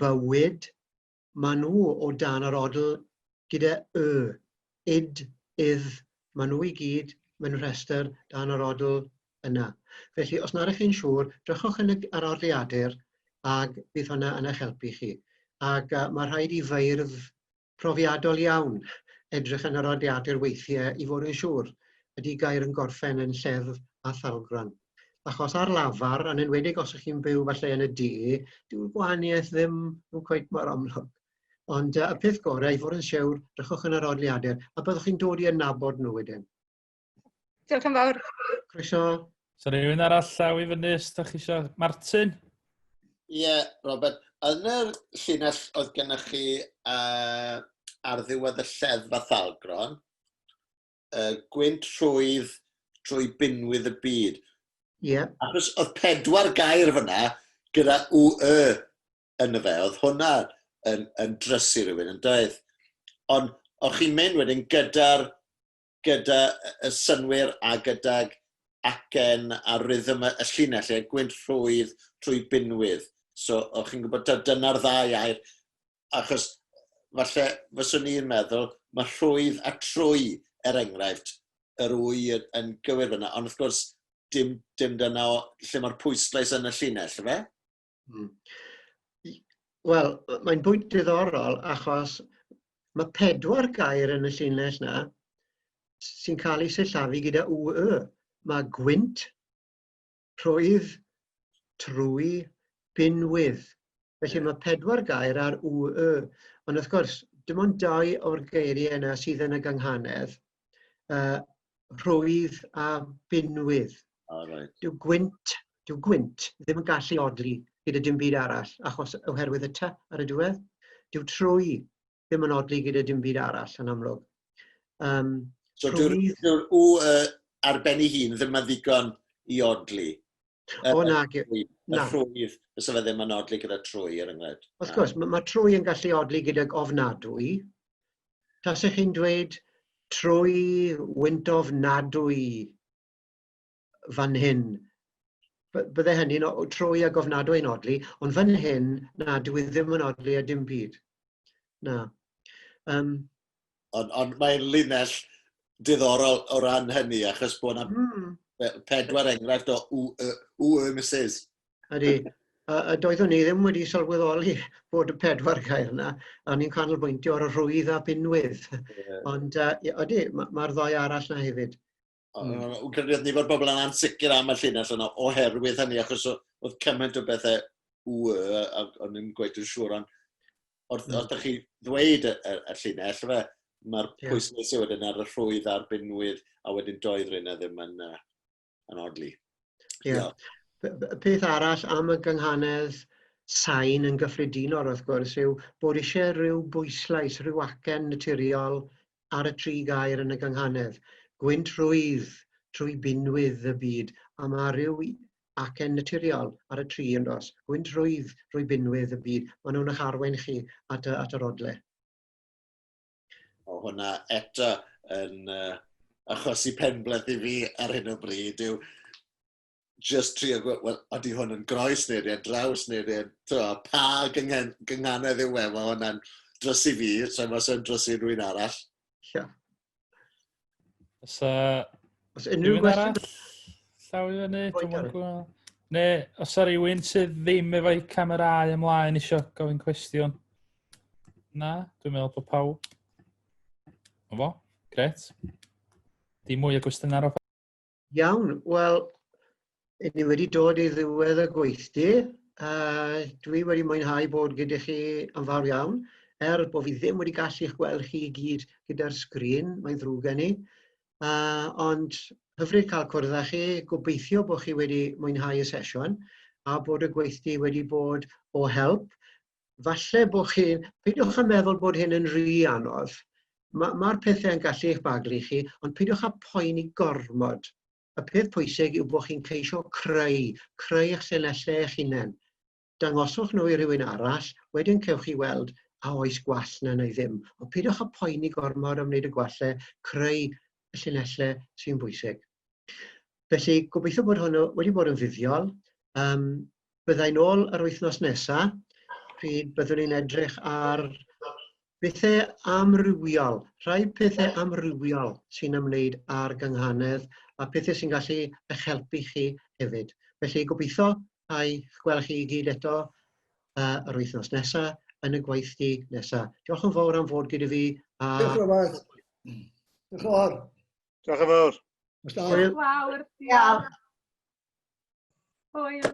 bywyd, maen nhw o dan yr odl gyda y, id, ydd, maen nhw i gyd mewn rhestr dan yr odl yna. Felly, os nad ydych chi'n siŵr, drychwch yn y, ar odliadur ac bydd hwnna yn eich helpu chi. Ac uh, mae rhaid i feirdd profiadol iawn edrych yn yr odliadur weithiau i fod yn siŵr ydy gair yn gorffen yn lleddf a thalgran. Achos ar lafar, yn enwedig os ych chi'n byw falle yn y de, dyw'r gwahaniaeth ddim yn cweit mor amlwg. Ond uh, y peth gorau i fod yn siwr, drychwch yn yr odliadur, a byddwch chi'n dod i adnabod nhw wedyn. Diolch yn fawr. Croeso. So rhywun arall llaw i fyny, os da chi eisiau? Martin? Ie, yeah, Robert. Yn yr llinell oedd gennych chi uh, ar ddiwedd y lleddf a thalgron, uh, gwynt rhwydd trwy binwydd y byd. Ie. Yeah. Achos oedd pedwar gair fyna gyda U Y yn y fe. Oedd hwnna yn, yn drysu rhywun yn doedd. Ond o'ch chi'n mynd wedyn gyda'r gyda y synwyr a gydag acen a rhythm y llinell, e, gwynt rhwydd trwy binwydd. So, o'ch chi'n gwybod, dyna'r ddau air, achos falle fyswn i'n meddwl, mae rhwydd a trwy, er enghraifft, yr wy yn, yn gywir fyna, ond wrth gwrs, dim, dim dyna o, lle mae'r pwyslais yn y llinell, fe? Wel, mae'n bwynt diddorol achos mae pedwar gair yn y llinell na sy'n cael ei sillafu gyda U Y. Mae gwynt, rhwydd, trwy, binwydd. Felly mae pedwar gair ar U Y. Ond wrth gwrs, dim ond dau o'r geiriau yna sydd yn y gynghanedd, rhwydd a binwydd. Oh, right. Dyw gwynt, dyw gwynt ddim yn gallu odli gyda dim byd arall, achos oherwydd y ty ar y diwedd. Dyw trwy ddim yn odli gyda dim byd arall yn amlwg. So dyw'r dyw'r U ar ben ei hun ddim yn ddigon i odli? O na, na. Y rhwydd, fysa fe ddim yn odli gyda trwy, er enghraifft. Wrth gwrs, mae ma trwy yn gallu odli gydag ofnadwy. Tasech chi'n dweud trwy wynt ofnadwy fan hyn, bydde hynny'n trwy ag ofnadwy yn odli, ond fan hyn, na, dwi e ddim yn odli a dim byd. Na. Ond on mae'n linell diddorol o ran hynny, achos bod yna pedwar enghraifft o U, Y, U, Y, Mrs. Ydy. A, a doeddwn ni ddim wedi sylweddoli bod y pedwar gair yna, a ni'n canolbwyntio ar y rhwydd a binwydd. Yeah. Ond uh, ydy, mae'r ma ddoi arall na hefyd. Wy'n credu oedd nifer bobl yn ansicr am y llinell yna oherwydd hynny, achos oedd cymaint o bethau W, a o'n i'n gweud yn siŵr, ond wrth, os ydych chi ddweud y, y, y llinell, fe, mae'r yeah. pwyslais wedyn ar y rhwydd a'r binwydd, a wedyn doedd rheina ddim yn, yn odli. Ie. Yeah. Peth arall am y gynghanedd sain yn gyffredinol, wrth gwrs, yw bod eisiau rhyw bwyslais, rhyw acen naturiol ar y tri gair yn y gynghanedd. Gwynt rhwydd trwy binwydd y byd, a mae rhyw acen naturiol ar y tri yn dos. Gwynt rhwydd drwy binwydd y byd. Maen nhw'n eich arwain chi at, y, at yr odle. O hwnna eto yn achosi penbleth i fi ar hyn o bryd yw just trio gweld, wel, ydy hwn yn groes neu ydy e'n draws neu ydy e'n, pa gynghanedd yw e, mae hwnna'n drysu fi, so mae'n sy'n drysu rhywun arall. Ie. Yeah. Os, Os unrhyw gwestiwn arall? Llaw i fyny, dwi'n mwyn gweld. Neu, os ar rywun sydd ddim efo'i camerâu ymlaen eisiau gofyn cwestiwn? Na, dwi'n meddwl bod pawb. O fo, gret. Dim mwy o gwestiynau ar Iawn, wel, ni wedi dod i ddiwedd y gweithdy. Dwi wedi mwynhau bod gyda chi yn fawr iawn, er bod fi ddim wedi gallu'ch gweld chi i gyd gyda'r sgrin, mae'n ddrwg gen i. Ond hyfryd cael cwrdd â chi, gobeithio bod chi wedi mwynhau y sesiwn a bod y gweithdy wedi bod o help. Falle bod chi, peidiwch â meddwl bod hyn yn rhy anodd. Mae'r ma pethau yn gallu eich baglu chi, ond peidiwch â poeni gormod. Y peth pwysig yw bod chi'n ceisio creu, creu eich llinellau eich hunain. Dangoswch nhw i rywun arall, wedyn cewch chi weld a oes gwall na neu ddim. Ond peidiwch â poeni gormod am wneud y gwallau, creu y llinellau sy'n bwysig. Felly, gobeithio bod hwnnw wedi bod yn fuddiol. Byddai nôl yr wythnos nesaf, pryd byddwn ni'n edrych ar bethau amrywiol, rhai pethau amrywiol sy'n ymwneud â'r gynghanedd a pethau sy'n gallu eich helpu chi hefyd. Felly gobeithio a'i gweld chi i gyd eto yr wythnos nesaf yn y gweithdy nesaf. Diolch yn fawr am fod gyda fi. A... Diolch yn fawr. Diolch yn fawr. Diolch yn fawr. Diolch yn fawr. Diolch. Hwyl.